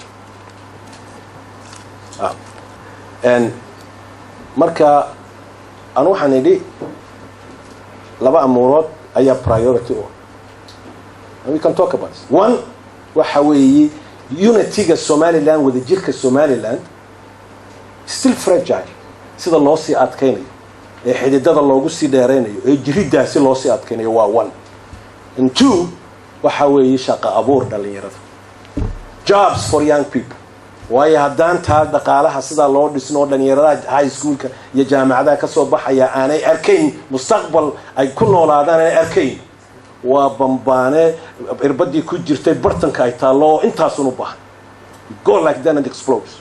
Marka anu waxaan idhi laba amuurood ayaa priority u ah, and we can talk about this. One waxa weeye unityga Somaliland, wadajirka Somaliland still fragile, sida loo sii adkaynayo ee xididada loogu sii dheeraynayo ee jiridaasi loo sii adkaynayo, waa one. And two waxa weeye shaqo abuur dhalinyarada, jobs for young people. Waayo haddaan taa dhaqaalaha sidaa loo dhisno oo dhalinyaradaha high schoolka iyo jaamacadaha kasoo baxaya aanay arkayn mustaqbal ay ku noolaadaan, aanay arkayn, waa bambaane irbadii ku jirtay bartanka ay taallo oo intaasun u baahan, go like that and explodes.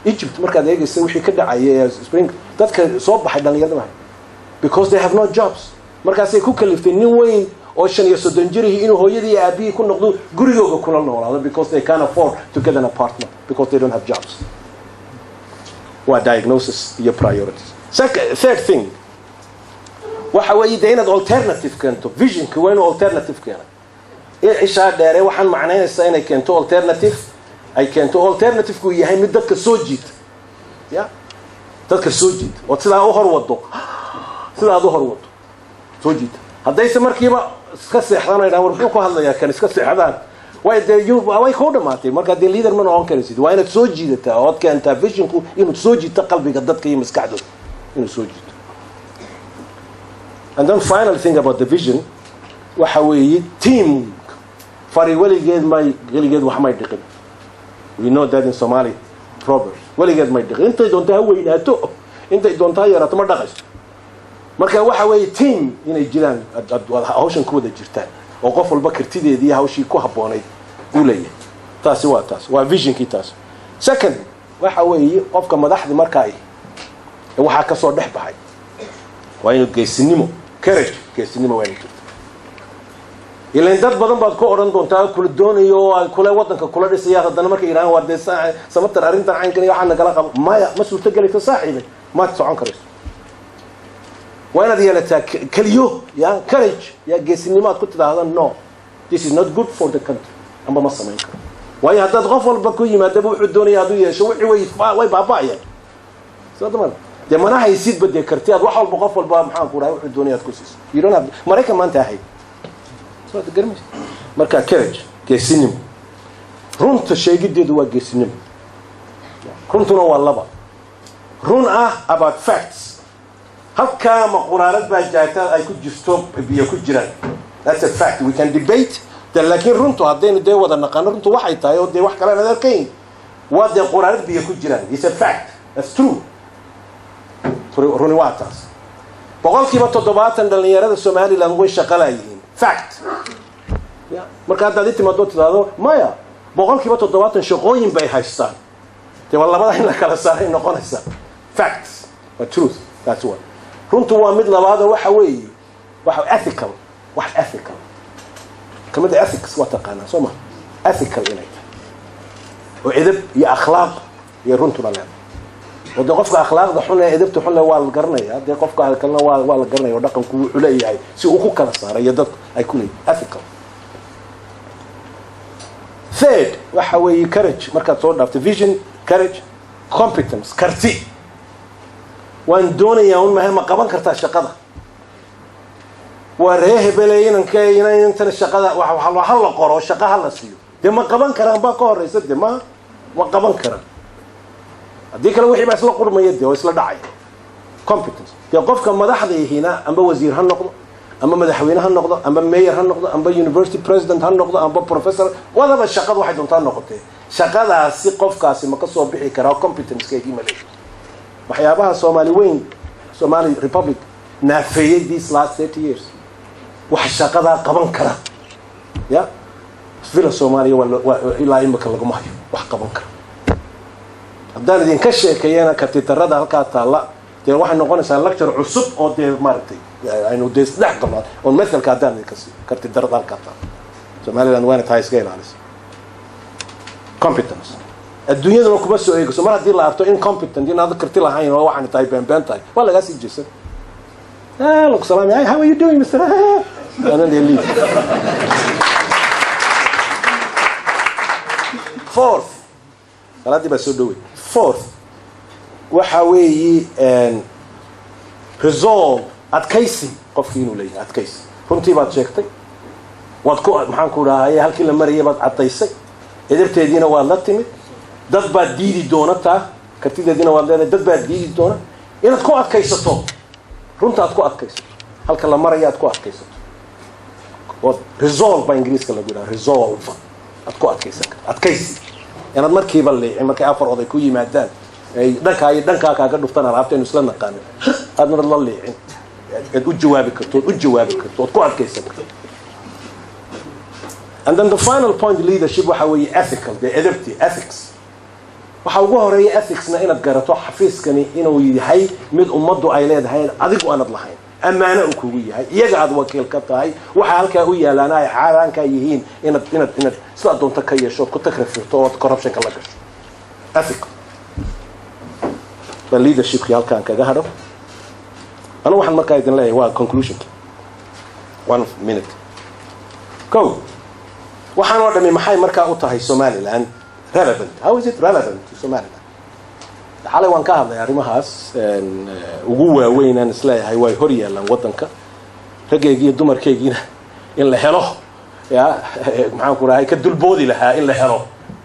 Egypt markaad eegaysa wixii ka dhacaya ee spring, dadka soo baxay dhalinyarada mahay, because they have no jobs. Markaasay ku kaliftay nin weyn oo 35 jirihii inuu hooyadii iyo aabihii ku noqdo, gurigooga kula noolaado, because they can't afford to get an apartment because they don't have jobs. Waa diagnosis iyo priorities. Second, third thing waxa weeye dee inaad alternative keento. Visionka waa inuu alternative keena. Ishaa dheere waxaan macnaynaysaa inay keento alternative, ay keento alternative-ku yahay mid dadka soo jiita, ya dadka soo jiita ood sidaa u hor wado, sidaa aad u hor wado soo jiita. Haddayse markiiba iska seexdaan ay dhahaan, war muxuu ku hadlayaa kan, iska seexdaan, way dee way kuu dhamaatay. Marka dee leader ma noqon karaysid. Waa inaad soo jiidataa ood keentaa visionku inuu soo jiito qalbiga dadka iyo maskaxdooda inuu soo jiito. And then final thing about the vision waxa weeye team. Fari weligeed may weligeed wax may dhiqin. We know that in Somali proverbs. Weligeed may dhiqin, intay doonto ha weynaato, intay doonto ha yaraato, ma dhaqayso. Marka waxa weeye team inay jiraan, aad hawshan ku wada jirtaan oo qof walba kartideedii hawshii ku habboonayd uu leeyahay. Taasi waa taas, waa visionkii taas. Second waxa weeye qofka madaxdi markaa waxaa kasoo dhex baxay waa inuu geesinimo, courage, geesinimo waa inay jirto. Ilan dad badan baad ku odhan doontaa kula doonayo oo ay kule waddanka kula dhisaya, haddana markay yidhahaan, waa dee Samatar, arrintan caynkan iyo waxaa nagala qabo, maya, ma suurtogelayso saaxiibay, maad socon karayso. Waa inaad yeelataa keliyo, ya courage, ya geesinimo aad ku tidhaahdo, no, this is not good for the country, amba ma samayn karo. Waayo haddaad qof walba ku yimaadaba wuxuu doonaya hadduu yeesho, wixii way baaba'ayaan. Soo dama dee mana haysidba dee karti aad wax walba qof walba, maxaan ku dhahay, wuxuu doonaya aad ku siiso. You don't have. Maraykan maanta ahayd soo garmaysa. Marka courage, geesinimo, runta sheegideedu waa geesinimo. Runtuna waa laba run ah about facts. Halkaa ma quraarad baa jaagta ay ku jirto biyo ku jiraan, that's a fact we can debate de. Laakiin runtu haddaynu dee wada naqano runtu waxay tahay oo dee wax kale aan arkayn, waa dee quraarad biyo ku jiraan, it's a fact, that's true. Runi waa taas. 70% dhalinyarada Somaliland way shaqalaayihiin, fact. Ya marka haddaad i timaado tidhaahdo maya, 70% shaqooyin bay haystaan, dee waa labada in la kala saaray noqonaysa. Facts waa truth, that's one. Runtu waa mid labaadoo waxa weeye waxa ethical, wax ethical. Kelmadda ethics waa taqaanaa, soo ma? Ethical inay tahay oo edab iyo akhlaaq iyo runtuna leedahay, oo dee qofka akhlaaqda xun ee edabta xun le waa la garanayaa, dee qofka kalena waa la garanaya, oo dhaqanku wuxuu leeyahay si uu ku kala saaray iyo dadku ay ku leeyihin ethical. Third waxa weeye courage. Markaad soo dhaafto vision, courage, competence, karti. Waan doonayaa un mahe, ma qaban kartaa shaqada? Waa ree hebele inanka inantana shaqada ha la qoro, shaqa ha la siiyo, dee ma qaban karaan baa ka horeysa. De ma qaban karaan? Haddii kale wixii baa isla qurmaya dee oo isla dhacaya. Competence dee qofka madaxda yihina, amba wasiir ha noqdo, ama madaxweyne ha noqdo, amba mayor ha noqdo, amba university president ha noqdo, amba professor, wadaba shaqada waxay doontaa noqotee, shaqadaasi qofkaasi ma ka soo bixi karaa? Competencekeygii ma leeyahay? Waxyaabaha Soomaali weyn, Somali Republic naafeeyey these last 30 years, wax shaqadaa qaban kara ya Villa Soomaaliya waa ilaa imika laguma hayo wax qaban kara. Haddaan idinka sheekeeyana kartidarada halkaa taalla, dee waxay noqonaysaa lecture cusub oo dee maaragtay aynu dee isdhex galno oo mathalka haddaan idinka siiyo kartidarada halkaa taalla Somaliland, waana tahay iska ilaalisa. Competence adduunyaduna kuma soo eegayso. Mar haddii la arto incompetent, inaad karti lahayn oo waxaan tahay beenbeen tahay, waa lagaa sii jeesan, lagu salaamay, "Hi, how are you doing, Mr?" And then they leave. Fourth, salaadii baa soo dhowey. Fourth waxa weeyi resolve, adkaysi. Qofkii inuu leeyahay adkaysi. Runtii baad sheegtay, waad ku, maxaan ku dhahaye, halkii la marayay baad caddaysay, edabteediina waad la timid, dad baad diidi doonataa, kartideediina waad leedahay, dad baad diidi doona. Inaad ku adkaysato runta, aad ku adkaysato halka la maraya, aad ku adkaysato ood resolve baa Ingiriiska lagu yidhaha, resolve, aad ku adkaysan karto. Adkaysi inaad markiiba leecin markay afar oday ku yimaadaan, ay dhankaa iyo dhankaa kaaga dhuftaan alaabta aynu isla naqaanin, aadna la leecin, aad u jawaabi karto, ood u jawaabi karto, ood ku adkaysan karto. And then the final point, leadership waxa weeye ethical, dee edabti, ethics. Waxa ugu horeeya ethicsna inaad garato xafiiskani inuu yahay mid ummaddu ay leedahay, adigu aanad lahayn, ammaano uu kugu yahay, iyaga aad wakiil ka tahay, waxa halkaa u yaalaana ay xaaraankaa yihiin inaad sidaad doonto ka yeesho, ood ku takrifirto, ood corruptionka la gasho. Ethical ba leadershipkii halkaan kaga hadho. Anigu waxaan markaa idin leeyahay waa conclusionki, one minute go. Waxaan oo dhami maxay markaa u tahay Somaliland relevant? How is it relevant to Somaliland? Xalay waan ka hadlay arrimahaas ugu waaweyn aan isleeyahay way hor yaalaan waddanka, raggaygi iyo dumarkaygiina in la helo ya, maxaan ku rahay, ka dulboodi lahaa in la helo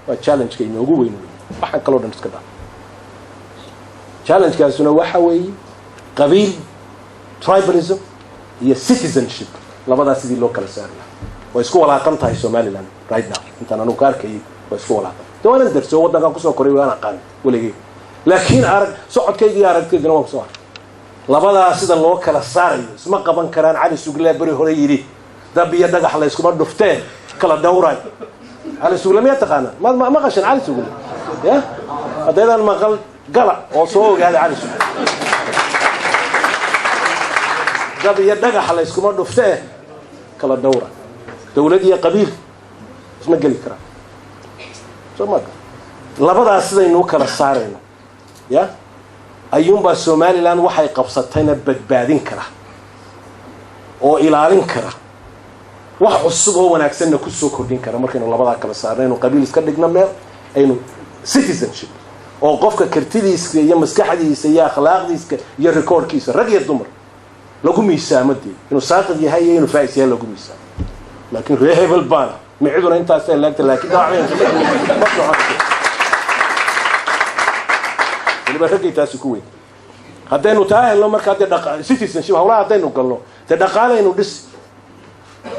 waa challengeka inoogu weyn weyn. Waxaan kaloo dhan iska dhaa. Challengekaasuna waxa weeye qabiil, tribalism iyo citizenship, labadaas sidii loo kala saari lahaa. Way isku walaaqan tahay Somaliland right now, intaan anugu ka arkayay waa isku walaaqan. De waanan darso, waddankaan kusoo koray, waan aqaan weligay, laakiin arag socodkaygii aragteedina waan kusoo arkay labadaa sida loo kala saarayo isma qaban karaan. Cali Sugle beri hore yidhi, "Dab iyo dhagax la yskuma dhufteen, kala dhowray." Cali Sugle miyaa taqaanaa? Ma maqashan Cali Sugle? Ya haddaydaan maqal, gala oo soo ogaada Cali Sugle. Dab iyo dhagaxa la yskuma dhuftee, kala dhowra. Dawlad iyo qabiil isma geli karaan, soo ma? Labadaas sidaynu u kala saarayno ya ayuunbaa Somaliland waxay qabsatayna badbaadin kara oo ilaalin kara, wax cusub oo wanaagsanna kusoo kordhin kara. Markaynu labadaa kala saarno, aynu qabiil iska dhigno meel, aynu citizenship oo qofka kartidiisa iyo maskaxdiisa iyo akhlaaqdiisa iyo recordkiisa, rag iyo dumar, lagu miisaamo, dee inuu saaqid yahay iyo inuu faa'is yahay lagu miisaamo. Laakiin ree hebel baana miciduna intaasay laagta, laakiin ma soconayso. Waliba raggay taasi ku weyn. Haddaynu taa helno markaa dee citizenship hawlaha haddaynu galno, dee dhaqaalaynu dhisi,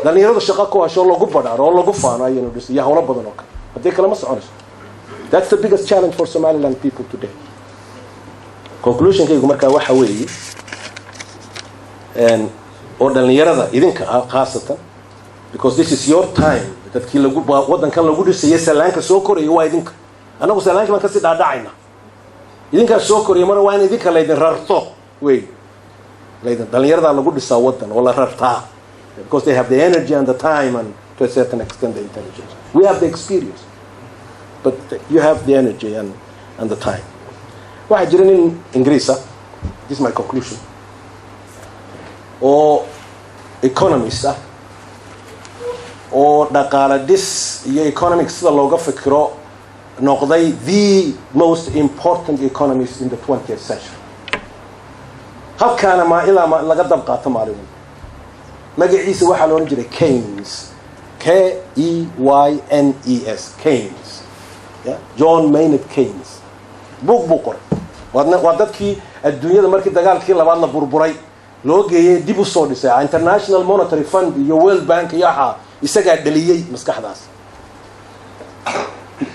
dhalinyaradu shaqo ku hesho, lagu badhaaro oo lagu faano ayaynu dhisi, iyo hawlo badan oo kale. Haddii kale ma soconayso. That's the biggest challenge for Somaliland people today. Conclusionkaygu markaa waxa weeye, oo dhalinyarada idinka ah khaasatan, because this is your time, dadkii lagu waddankan lagu dhisayay, salaanka soo koraya waa idinka. Annagu salaankii baan kasii dhaadhacayna, idinkaas soo koraya. Marna waa in idinka laydin rarto wey, laydin dhalinyaradaa lagu dhisaa waddan oo la rartaa, because they have the energy and the time and to a certain extent the intelligence. We have the experience, but you have the energy and the time. Waxaa jira nin Ingiriis ah, this is my conclusion, oo economist ah, oo dhaqaale dhis iyo economics sida looga fikiro noqday the most important economist in the 20th century. Halkaana ma ilaa ma laga dab qaato maalin. Magaciisa waxaa la odhan jiray Keynes, Keynes, Keynes, yeah? John Maynard Keynes. Buug buu qoray. Waa dadkii adduunyada markii dagaalkii labaad la burburay loo geeyey dib u soo dhisay. International Monetary Fund iyo World Bank iyo waxaa isagaa dhaliyey maskaxdaas.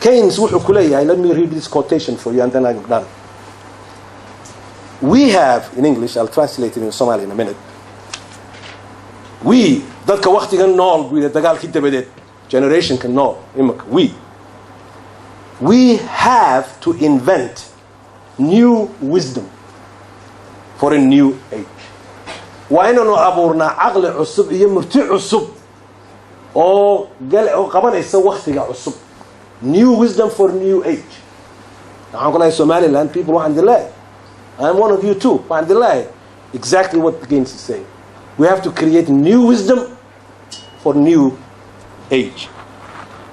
Keynes wuxuu ku leeyahay, let me read this quotation for you and then I'm done. We have, in English, I'll translate it in Somali in a minute. We, dadka waktigan nool buu yidhi, dagaalkii dabadeed generationka nool imika, we have to invent new wisdom for a new age. Waa inaanu abuurnaa caqli cusub iyo murti cusub oo oo qabanaysa waktiga cusub. New wisdom for new age. Waxaan ku leeyahay Somaliland people, waxaan idin leeyahay, I'm one of you too, waxaan idin leeyahay exactly what Keynes is saying. We have to create new wisdom for new age.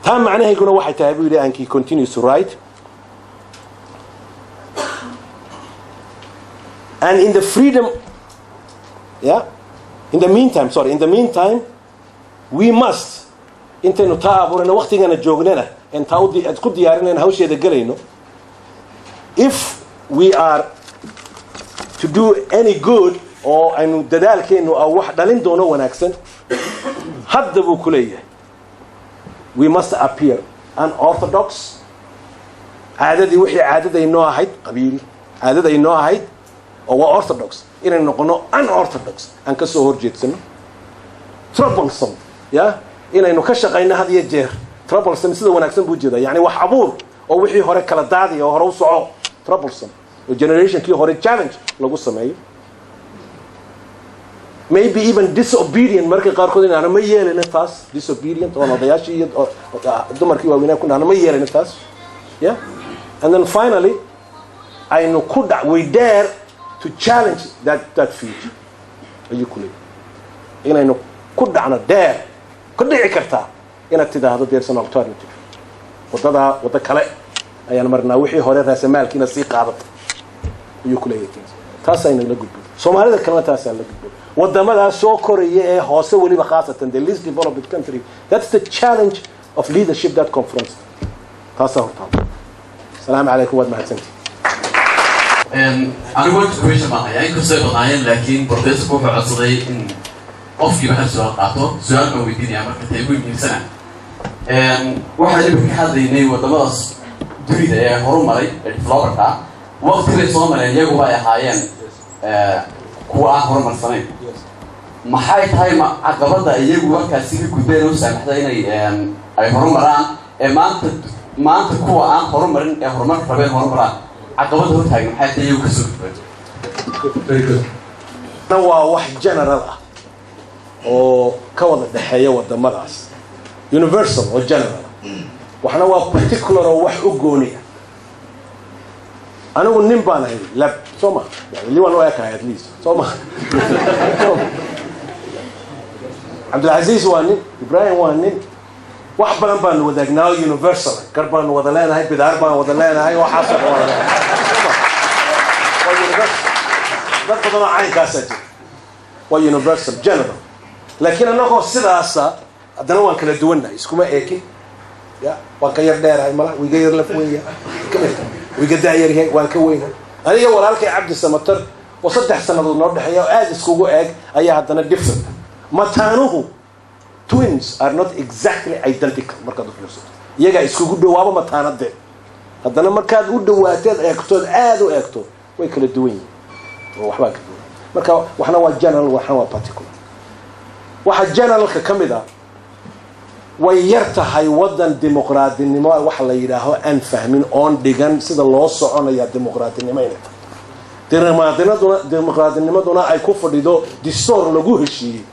Taa macnahayguna waxay tahay, buu yidhi, and he continues to write, and in the freedom, yeah, in the meantime, sorry, in the meantime we must, intaynu taa abuurayno waktigana joognana en taa ku diyaarinayna hawsheeda gelayno, if we are to do any good, oo aynu dadaalkeenu a wax dhalin doono wanaagsan hadda, buu ku leeyahay, we must appear unorthodox. Caadadii, wixii caadadaynoo ahayd, qabiil caadadaynoo ahayd oo waa orthodox, inaynu noqono unorthodox, aan ka soo horjeedsano. Troublesome, ya, inaynu ka shaqayno had iyo jeer. Troublesome sida wanaagsan buu jeedaa, yani wax abuur oo wixii hore kala daadiya oo hore u soco. Troublesome oo generationkii hore challenge lagu sameeyo. Maybe even disobedient marka qaarkood, inaana ma yeelina taas. Disobedient oon odayaashii iyo dumarkii waaweynaa ku dhahna ma yeelina taas, yeah. And then finally aynu ku dhac, we dare to challenge that future, ayuu ku leeyahy. Inaynu ku dhacno, dare ku dhici kartaa inaad tidhaahdo there's an alternative, waddadaa waddo kale ayaan marnaa, wixii hore raasamaalkiina sii qaadata, ayuu ku leeyahay. Taasaa inagla gudbo Soomaalida kalena, taasaa la gudbo wadamadaas soo koraya ee hoose weliba, khaasatan the least developed country. That's the challenge of leadership that conference. Taasaa hortaala. Asalaamu calaykum, waad mahadsantihi. Anigu one question baan hayaa, inkastoo ay badnaayeen, laakiin professorku wuxuu codsaday in qofkiiba hal su-aal qaato. Su-aal baan weydiinaya marka, tay ugu muhiimsana. Waxaan imika ka hadlaynay wadamadaas dunida ee horumaray ee developerka ah, waqti bay soo mareen iyaguba ay ahaayeen kuwa aan horumarsanayn. Maxay tahay ma caqabadda iyagu markaasi ka gudbeen oo saamaxda inay ay horumaraan, ee maanta kuwa aan horumarin ee horumarka rabeen horumaraan, caqabadda hortaagan maxay tahay iyagu kasoo gudbeen? Waa wax general ah oo ka wada dhexeeya wadamadaas, universal oo general ah. Waxna waa particular oo wax u gooni ah. Anigu nin baan ahay lab, soo ma? Yani waan u ekahay at least, soo ma? Cabdilcaziiz waa nin, Ibrahim waa nin, wax badan baanu wadaagnaa universal. Gar baanu wada leenahay, bidaar baan wada leenahay, waxaasoo dhan wada leenahay. Waa universal. Dad badan oo caynkaasaa jira. Waa universal, general. Laakiin annagoo sidaasa haddana waan kala duwannahay, iskuma eekin. Ya, waan ka yar dheerahay mala, wiiga yar laf weyn yahay, wiiga daayar yahay, waan ka weynahay. Aniga walaalkay Cabdi Samatar oo 3 sannadood noo dhexeeya oo aada iskugu eeg ayaa haddana different. Mataanuhu, twins are not exactly identical. Markaad u fiirsato, iyagaa iskugu dhowaaba mataanadee, haddana markaad u dhawaateed eegtood aada u eegto, way kala duwan yihin oo waxbaa ka duwan. Marka waxna waa general, waxna waa particular. Waxaa generalka ka mid ah, way yar tahay waddan dimuqraadinimo waxa la yidhaaho aan fahmin oon dhigan sida loo soconaya dimuqraadinimo inay tahay, dimuqraadinimaduna ay ku fadhido distoor lagu heshiiyey.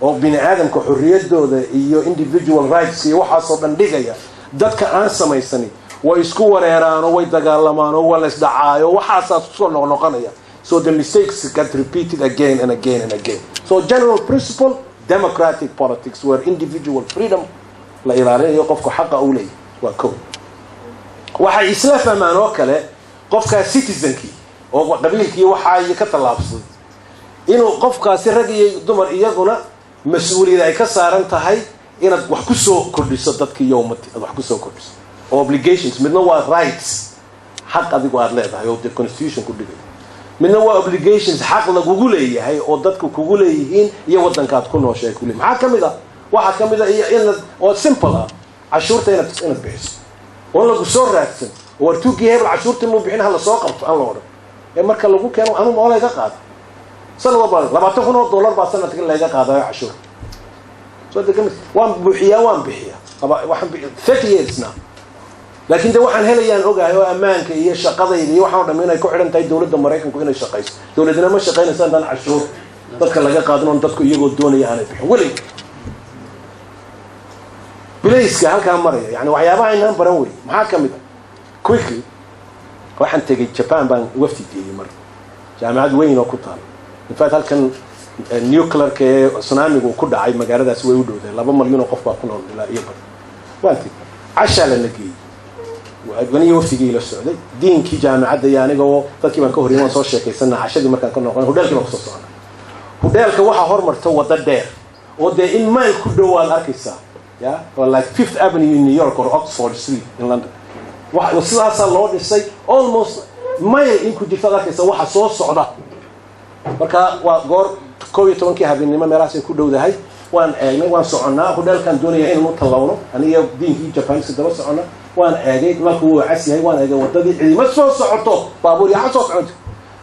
Oo bini aadamka xorriyaddooda iyo individual rights iyo waxaasoo dhan dhigaya dadka aan samaysanin, way isku wareeraanoo way dagaalamaanoo waa la isdhacaayo, waxaasaa kusoo noqnoqonaya. So the mistakes get repeated again and again and again. So general principle, democratic politics where individual freedom la ilaalinayo, qofku xaqa uu leeyahy, waa ko. Waxay isla fahmaan oo kale qofkaa citizenkii oo qabiilkii waxaa ka tallaabsaday inuu qofkaasi rag iyo dumar iyaguna mas-uuliyad ay ka saaran tahay inaad wax ku soo kordhiso dadka iyo ummadi aad wax kusoo kordhiso, oo obligations. Midna waa rights, xaq adigu aada leedahay oo dee constitution ku dhigay. Midna waa obligations, xaq lagugu leeyahay oo dadku kugu leeyihiin iyo waddanka aad ku nooshay ku leeyihin. Maxaa ka mid ah? Waxaa ka mid ah iyo inaad oo simple ah cashuurta inaad bixiso oon lagu soo raadsan oo war tuugii hebel cashuurtii muu bixin, hala soo qabto aan la odhan. Ee marka lagu keeno, anu moo layga qaado sanad walba $20,000 baa sanadka layga qaadayo cashuur. Soo degama, waan buuxiyaa, waan bixiyaa, waxaan 30 years now. Laakiin de waxaan helayaan ogahay oo ammaanka iyo shaqadayda iyo waxaan o dham inay ku xidhan tahay dowladda Maraykanku inay shaqayso. Dowladnimo ma shaqaynaysa intaan cashuur dadka laga qaadin oon dadku iyagoo doonaya aanay bixin. Weli bilayska halkaa maraya, yani waxyaabaha inaan baran wey. Maxaa ka mid a? Quickly, waxaan tegey Japan, baan wafdi geeyey mar jaamacad weyn oo ku taal, in fact halkan nuclearka ee tsunamigu ku dhacay, magaaladaasi way u dhowdahay. 2 malyan oo qof baa ku nool ilaa iyo badan. Waan tegey, cashaa lana geeyey aniyo wafdigii la socday, deankii jaamacadda iyo anigoo. Dadkii baan ka horreyay, waan soo sheekaysana. Cashadii markaan ka noqonay, hodheelkii baan kusoo socnay. Hodheelka waxaa hormarta waddo dheer oo dee in mile ku dhow aad arkaysaa, ya waa like Fifth Avenue in New York or Oxford Street in London. Sidaasaa loo dhisay, almost mile in ku jirto ad arkaysa waxa soo socda. Marka waa goor 11kii habeenimo meelahaasay ku dhowdahay. Waan eegnay, waan soconnaa, hodheelkaan doonaya inaan u tallawno, aniga deankii Japanska daba soconna. Waan eegay, nalku wuu cas yahay. Waan eegay waddadii, ciidima soo socoto, baabuur yaxa soo socoto,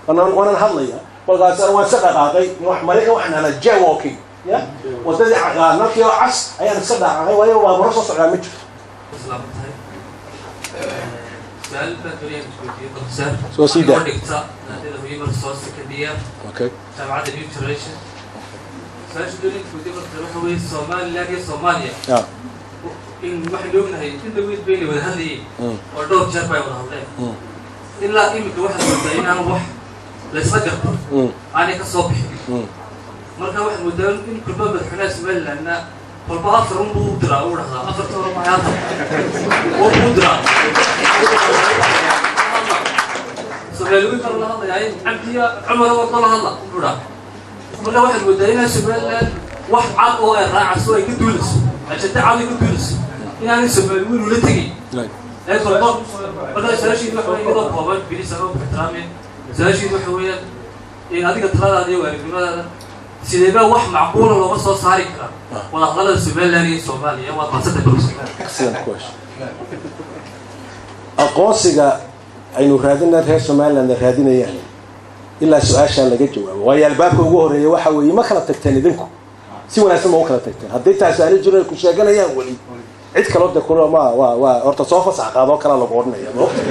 waanan hadlaya. Markaas waan iska dhaqaaqay. Maraykan waxaan nahnaa jaywalking, ya waddadii nalkii oo cas ayaan iska dhaqaaqay, waayo baaburo soo socdaa ma jirto. Su-aal baan doonaya inaan isweydiiyo, professor. Soo sii daa. Anigoo dhigta maadada human resource second year, jaamacadda New Generation. Su-aasha doonaya inaan isweydiiyo, professor, waxa weeye Somaliland iyo Soomaaliya in waxaynu ognahay in dhaweyd baynay wada hadlayeen oo dhowr jeer bay wada hadleen. Ilaa iminka waxaad moodaa inaan wax laysla garto aanay ka soo bixin. Marka waxaad moodaa in kulba madaxweynaha Somalilandna kolba afar un buu u diraa, uu dhahdaa afarta hore maxay hadda oo buu diraa. Soomaaliwiin kale la hadlayaa, Cabdiya Cumar warba la hadla buu dhaha. Marka waxaad moodaa inaan Somaliland wax cad oo ay raacayso, ay ka duulayso, ajada cad ay ka duulayso, inaanay Soomaaliwiin ula tegin ee kolba. Marka su-aashiidu waxa weeye, iyadoo kooban bilis ama ku ixtiraamaya, su-aashiidu waxa weeyaan in adiga taladaada iyo waarinimadaada sidee baa wax macquula looga soo saari karaa wadahadalada Somaliland iyo Soomaaliya? Waad mahadsantay, professor. Excellent question. Aqoonsiga aynu raadina, reer Somaliland raadinayaan, ilaa su-aashaa laga jawaabo, waayo albaabka ugu horreeya waxa weeye: ma kala tagteen idinku? Si wanaagsan ma u kala tagteen? Haddii taasi aani jirin ay ku sheeganayaan weli cid kaloo de kula ma waa horta soo fasax qaadoo kalaa lagu odhanaya, ma ogta?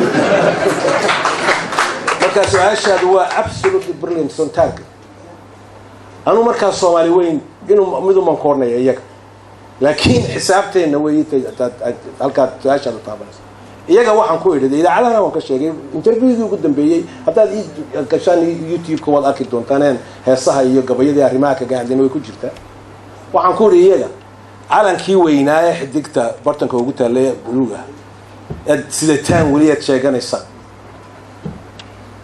Marka su-aashaadu waa absolutely brilliant, on target. Anuu markaa Soomaali weyn inuu miduman ku odhanaya iyaga, laakiin xisaabteenna wey halkaad su-aashaada taabanayso. Iyaga waxaan ku idhi, idaacadahana waan ka sheegay, interviewgii ugu dambeeyey haddaad ii gashaan YouTube-ka waad arki doontaan, heesaha iyo gabayadii arrimaha kaga hadlayna way ku jirtaa. Waxaan ku idhi iyaga: calankii weynaaye xidigta bartanka ugu taallay buluuga aad sidataan weli aad sheeganaysaan,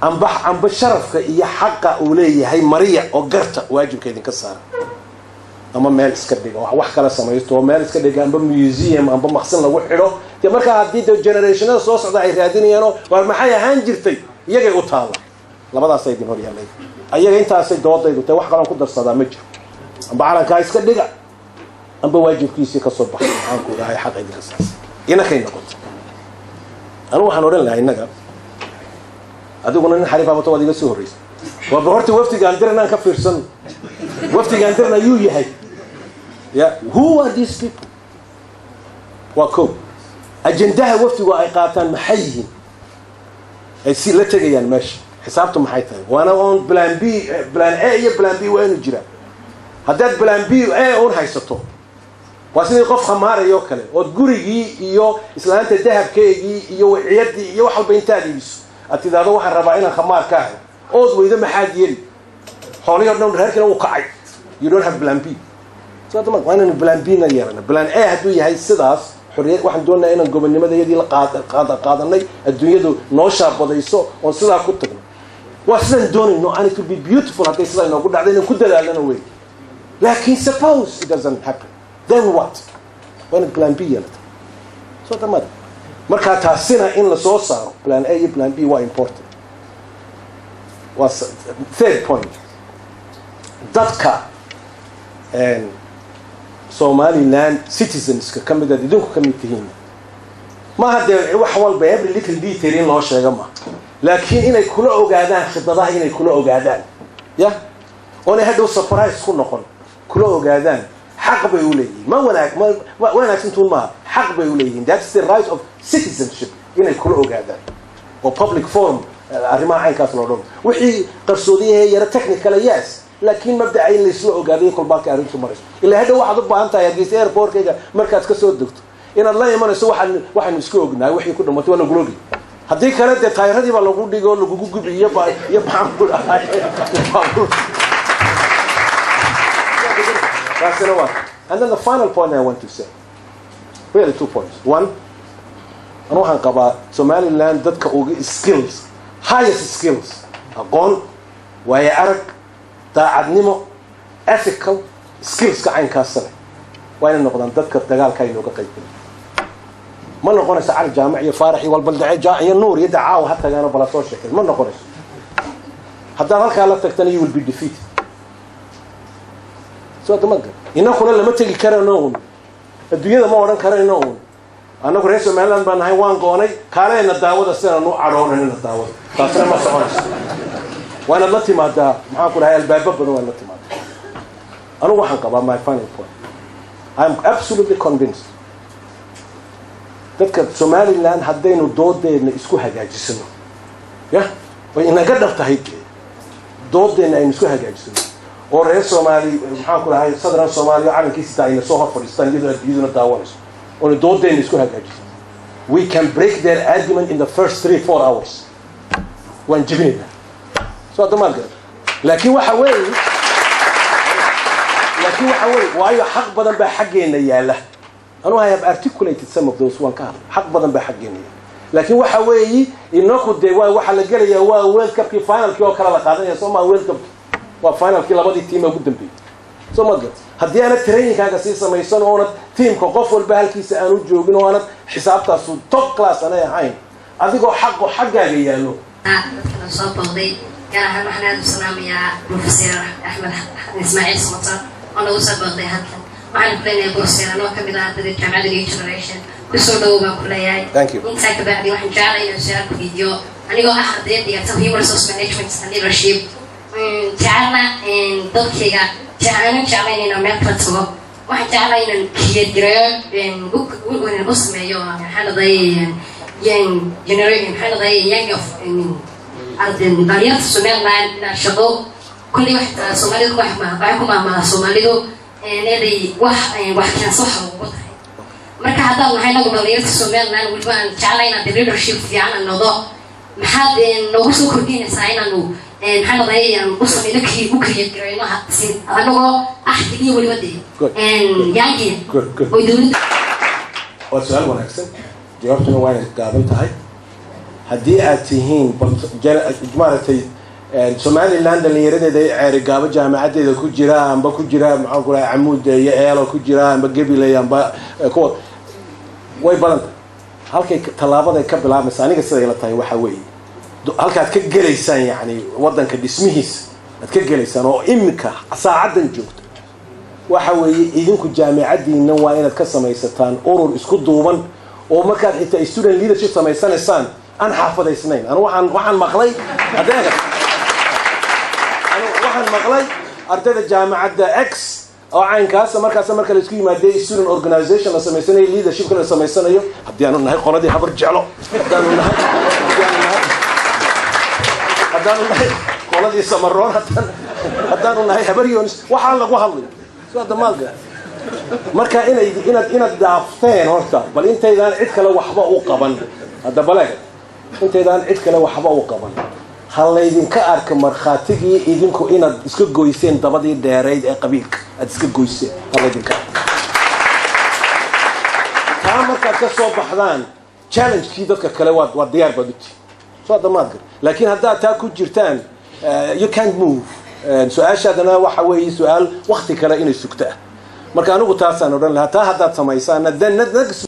amba sharafka iyo xaqa uu leeyahay mariya oo garta waajibka idinka saara, ama meel iska dhiga, wax kala samaysto oo meel iska dhiga, amba museum amba maqsin lagu xidho. Dee markaa haddii de generationada soo socda ay raadinayaanoo waar maxay ahaan jirtay, iyagay u taalla. Labadaasa idin hor yaallay ayaga. Intaasay doodaydu tahay, wax kaloon ku darsadaa ma jiro. Amba calankaa iska dhiga, amba waajibkiisii kasoo baxay, maxaanku dhahay, xaqa idinka saasa inakay noqoto. Anigu waxaan odhan lahaa innaga, adiguna nin xariif abato waad iga soo horreysa. Waaba horta wafdigaan diran aan ka fiirsano, wafdigaan diran ayuu yahay, ya who are these people? Waa ko ajendaha wafdigu ay qaataan maxay yihiin, ay si la tegayaan meesha? Xisaabtu maxay tahay? Waana on plan B, plan A iyo plan B waa inuu jiraa. Haddaad plan B A un haysato, waa sidii qof khamaarayoo kale ood gurigii iyo islaanta dahabkeygii iyo wiciyadii iyo wax walba intaad iibiso aad tidhaahdo, "Waxaan rabaa inaan khamaar ka helo," ood weydo, maxaad yeeli? Xoolihii o dhan reerkiina wuu kacay. You don't have plan B. So waa inaynu plan B na yeelana. Plan A hadduu yahay sidaas, xorriyad waxaan doonayaa inaan gobonnimada iyadii la qaadanay, adduunyadu noo shaabadayso, oon sidaa ku tagno. Waa sidaan doonayno, and it will be beautiful hadday sidaa inoogu dhacdo. Inaan ku dadaalana wey. Laakiin suppose it doesn't happen, then what? Waa inaad plan B yeelata. Soo damada markaa taasina in lasoo saaro plan A iyo plan B waa important. Waa third point. Dadka Somaliland citizenska ka mid aad idinku ka mid tihiin, maaha dee wax walba every little detail in loo sheego ma, laakiin inay kula ogaadaan khidadaha, inay kula ogaadaan ya oonay hadhow surprise ku noqon, kula ogaadaan xaq bay u leeyihiin. Ma wanaag ma wanaagsantuun maaha, xaq bay u leeyihiin. That's the right of citizenship, inay kula ogaadaan oo public forum arrimaha caynkaas loo dhan, wixii qarsoodiyahe yaro technical, yes, laakiin mabdaca in laisla ogaadayo kolbaalka arrintu marayso. Ilaa hadhow waxaad u baahan tahay Hargeysa airportkayga markaad ka soo degto inaad la imanayso waxaan waxaynu iska ognahay wixii ku dhamatay waa lagula ogy. Haddii kale dee taayiradii baa lagu dhigo, lagugu gubi iyo iyo maxaan ku dhahay baabuur. Taasina waa. And then the final point I want to say, really two points. One, anu waxaan qabaa Somaliland dadka uga skills, highest skills, aqoon, waayo arag, daacadnimo, ethical skillska caynkaasa leh waa inay noqdaan dadka dagaalka inooga qayb geliy. Ma noqonayso Cali Jaamac iyo Faarax iyo walbaldace iyo Nuur iyo dacaawa ha tagaano bala soo sheekay, ma noqonayso. Haddaad halkaa la tagtana, you will be defeated. So adama inakuna lama tegi karano un, adduunyada ma odhan karayno un annagu reer Somaliland baa nahay, waan goonay, kaaleyna daawada sidaan u cadhoonanina daawada. Taasina ma soconayso. Waa inaad la timaadaa, maxaan ku dhahay, albaabo badan waa la timaadaa. Anugu waxaan qabaa, my final point, I am absolutely convinced, dadka Somaliland haddaynu doodeedna isku hagaajisano, ya way inaga dhab tahay dee, doodeenna aynu isku hagaajisano oo reer Soomaali, maxaan ku dhahay, southern Soomaaliya calankiisita ayna soo hor fadhiistaan iyadoo adduunyaduna daawanayso, oona doodeenna isku hagaajisano, we can break their argument in the first 3-4 hours. Waan jebinaynaa. So hadda maad garan. Laakiin waxa weeye, waayo xaq badan baa xaggeena yaalla. Anu I have articulated some of those, waan ka hadlay. Xaq badan baa xaggeena yaalla, laakiin waxa weeyi inaku dee waa waxaa la gelayaa waa World Cupkii finalkii oo kale la qaadanaya. Soo maa World Cupki waa finalkii, labadii team ee ugu dambeeyey. Soo maad garat? Haddii aanad trainingkaaga sii samaysan, oonad teamka qof walba halkiisa aanu joogin, oo aanad xisaabtaasu top class aanay ahayn, adigoo xaqo xaggaaga yaallo. Dadkana soo booqday, gaar ahaan waxaan aada u salaamayaa Professor Axmed Ismaaciil Samatar oo nagu soo booqday halkan. Waxaan ku leenahay, professor, anoo kamid ah ardayda jaamacadda New Generation, kusoo dhowow baan ku leeyahay. Thank you. Intaa kabacdi waxaan jeclay inaan su-aal ku weydiiyo, anigoo ah ardayda dhigata human resource management and leadership, jecelna dadkayga, aanan jeclayn inaan meel kala tago. Waxaan jeclay inaan create gareeyo, u sameeyo, maxaa dhaday, generation, maxaa dhaday, young of dhalinyarta Somaliland inaan shaqo. Kulley wax Soomaalidu waxay ku maahmaadaa, Soomaalidu inay wax keenso waxa ugu tahay. Marka haddaan nahay nagu dhalinyarta Somaliland, weliba aan jeclay inaan leadership fiican aan noqdo, maxaad noogu soo kordhinaysaa inaanu, maxaa dhaday, aan u sameyno, u create gareyno anagoo ah keliya weliba dee young oo dowladda? Waa su-aal wanaagsan, jawaabtuna waa inay gaaban tahay. Haddii aad tihiin maaragtay Somaliland dhalinyaradeeda Ceeri Gaabo jaamacaddeeda ku jira, amba ku jira, maxaan ku dhahay, Camuud iyo Eelo ku jira, amba Gabiley, amba kuwa, way badan tahay. Halkay tallaabaday ka bilaabmaysa, aniga siday la tahay, waxaa weeye halkaad ka gelaysaan, yacni waddanka dhismihiisa aad ka gelaysaan oo iminka saacaddan joogta, waxa weeye idinku jaamicaddiina waa inaad ka samaysataan urur isku duuban, oo markaad xitaa student leadership samaysanaysaan aan xaafadaysnayn. Anu waxaan maqlay adeega, anu waxaan maqlay ardayda jaamacadda X oo caynkaasa markaas marka la isku yimaadee student organization la samaysanayo, leadershipka la samaysanayo, haddii aanu nahay qoladii Habar Jeclo, haddaanu nahay qoladii Samaroon, haddaanu nahay Habar Yonis, waxaa lagu hadlayo. Soo hadda maalka marka inay inaad dhaafteen horta, bal intaydaan cid kale waxba u qaban, hadda baleeg, intaydaan cid kale waxba u qaban, ha laydinka arka markhaatigii idinku inaad iska goyseen dabadii dheerayd ee qabiilka aad iska goyseen. Ha laydinka arka taa. Markaad ka soo baxdaan challenge-kii dadka kale, waad diyaar baad uti. Soo hadda maad gar. Laakiin haddaad taa ku jirtaan, you can't move. Su-aashaadana waxa weeye su-aal wakti kale inay sugta ah. Marka anigu taasaan odhan lahaa, taa haddaad samaysaana, then next.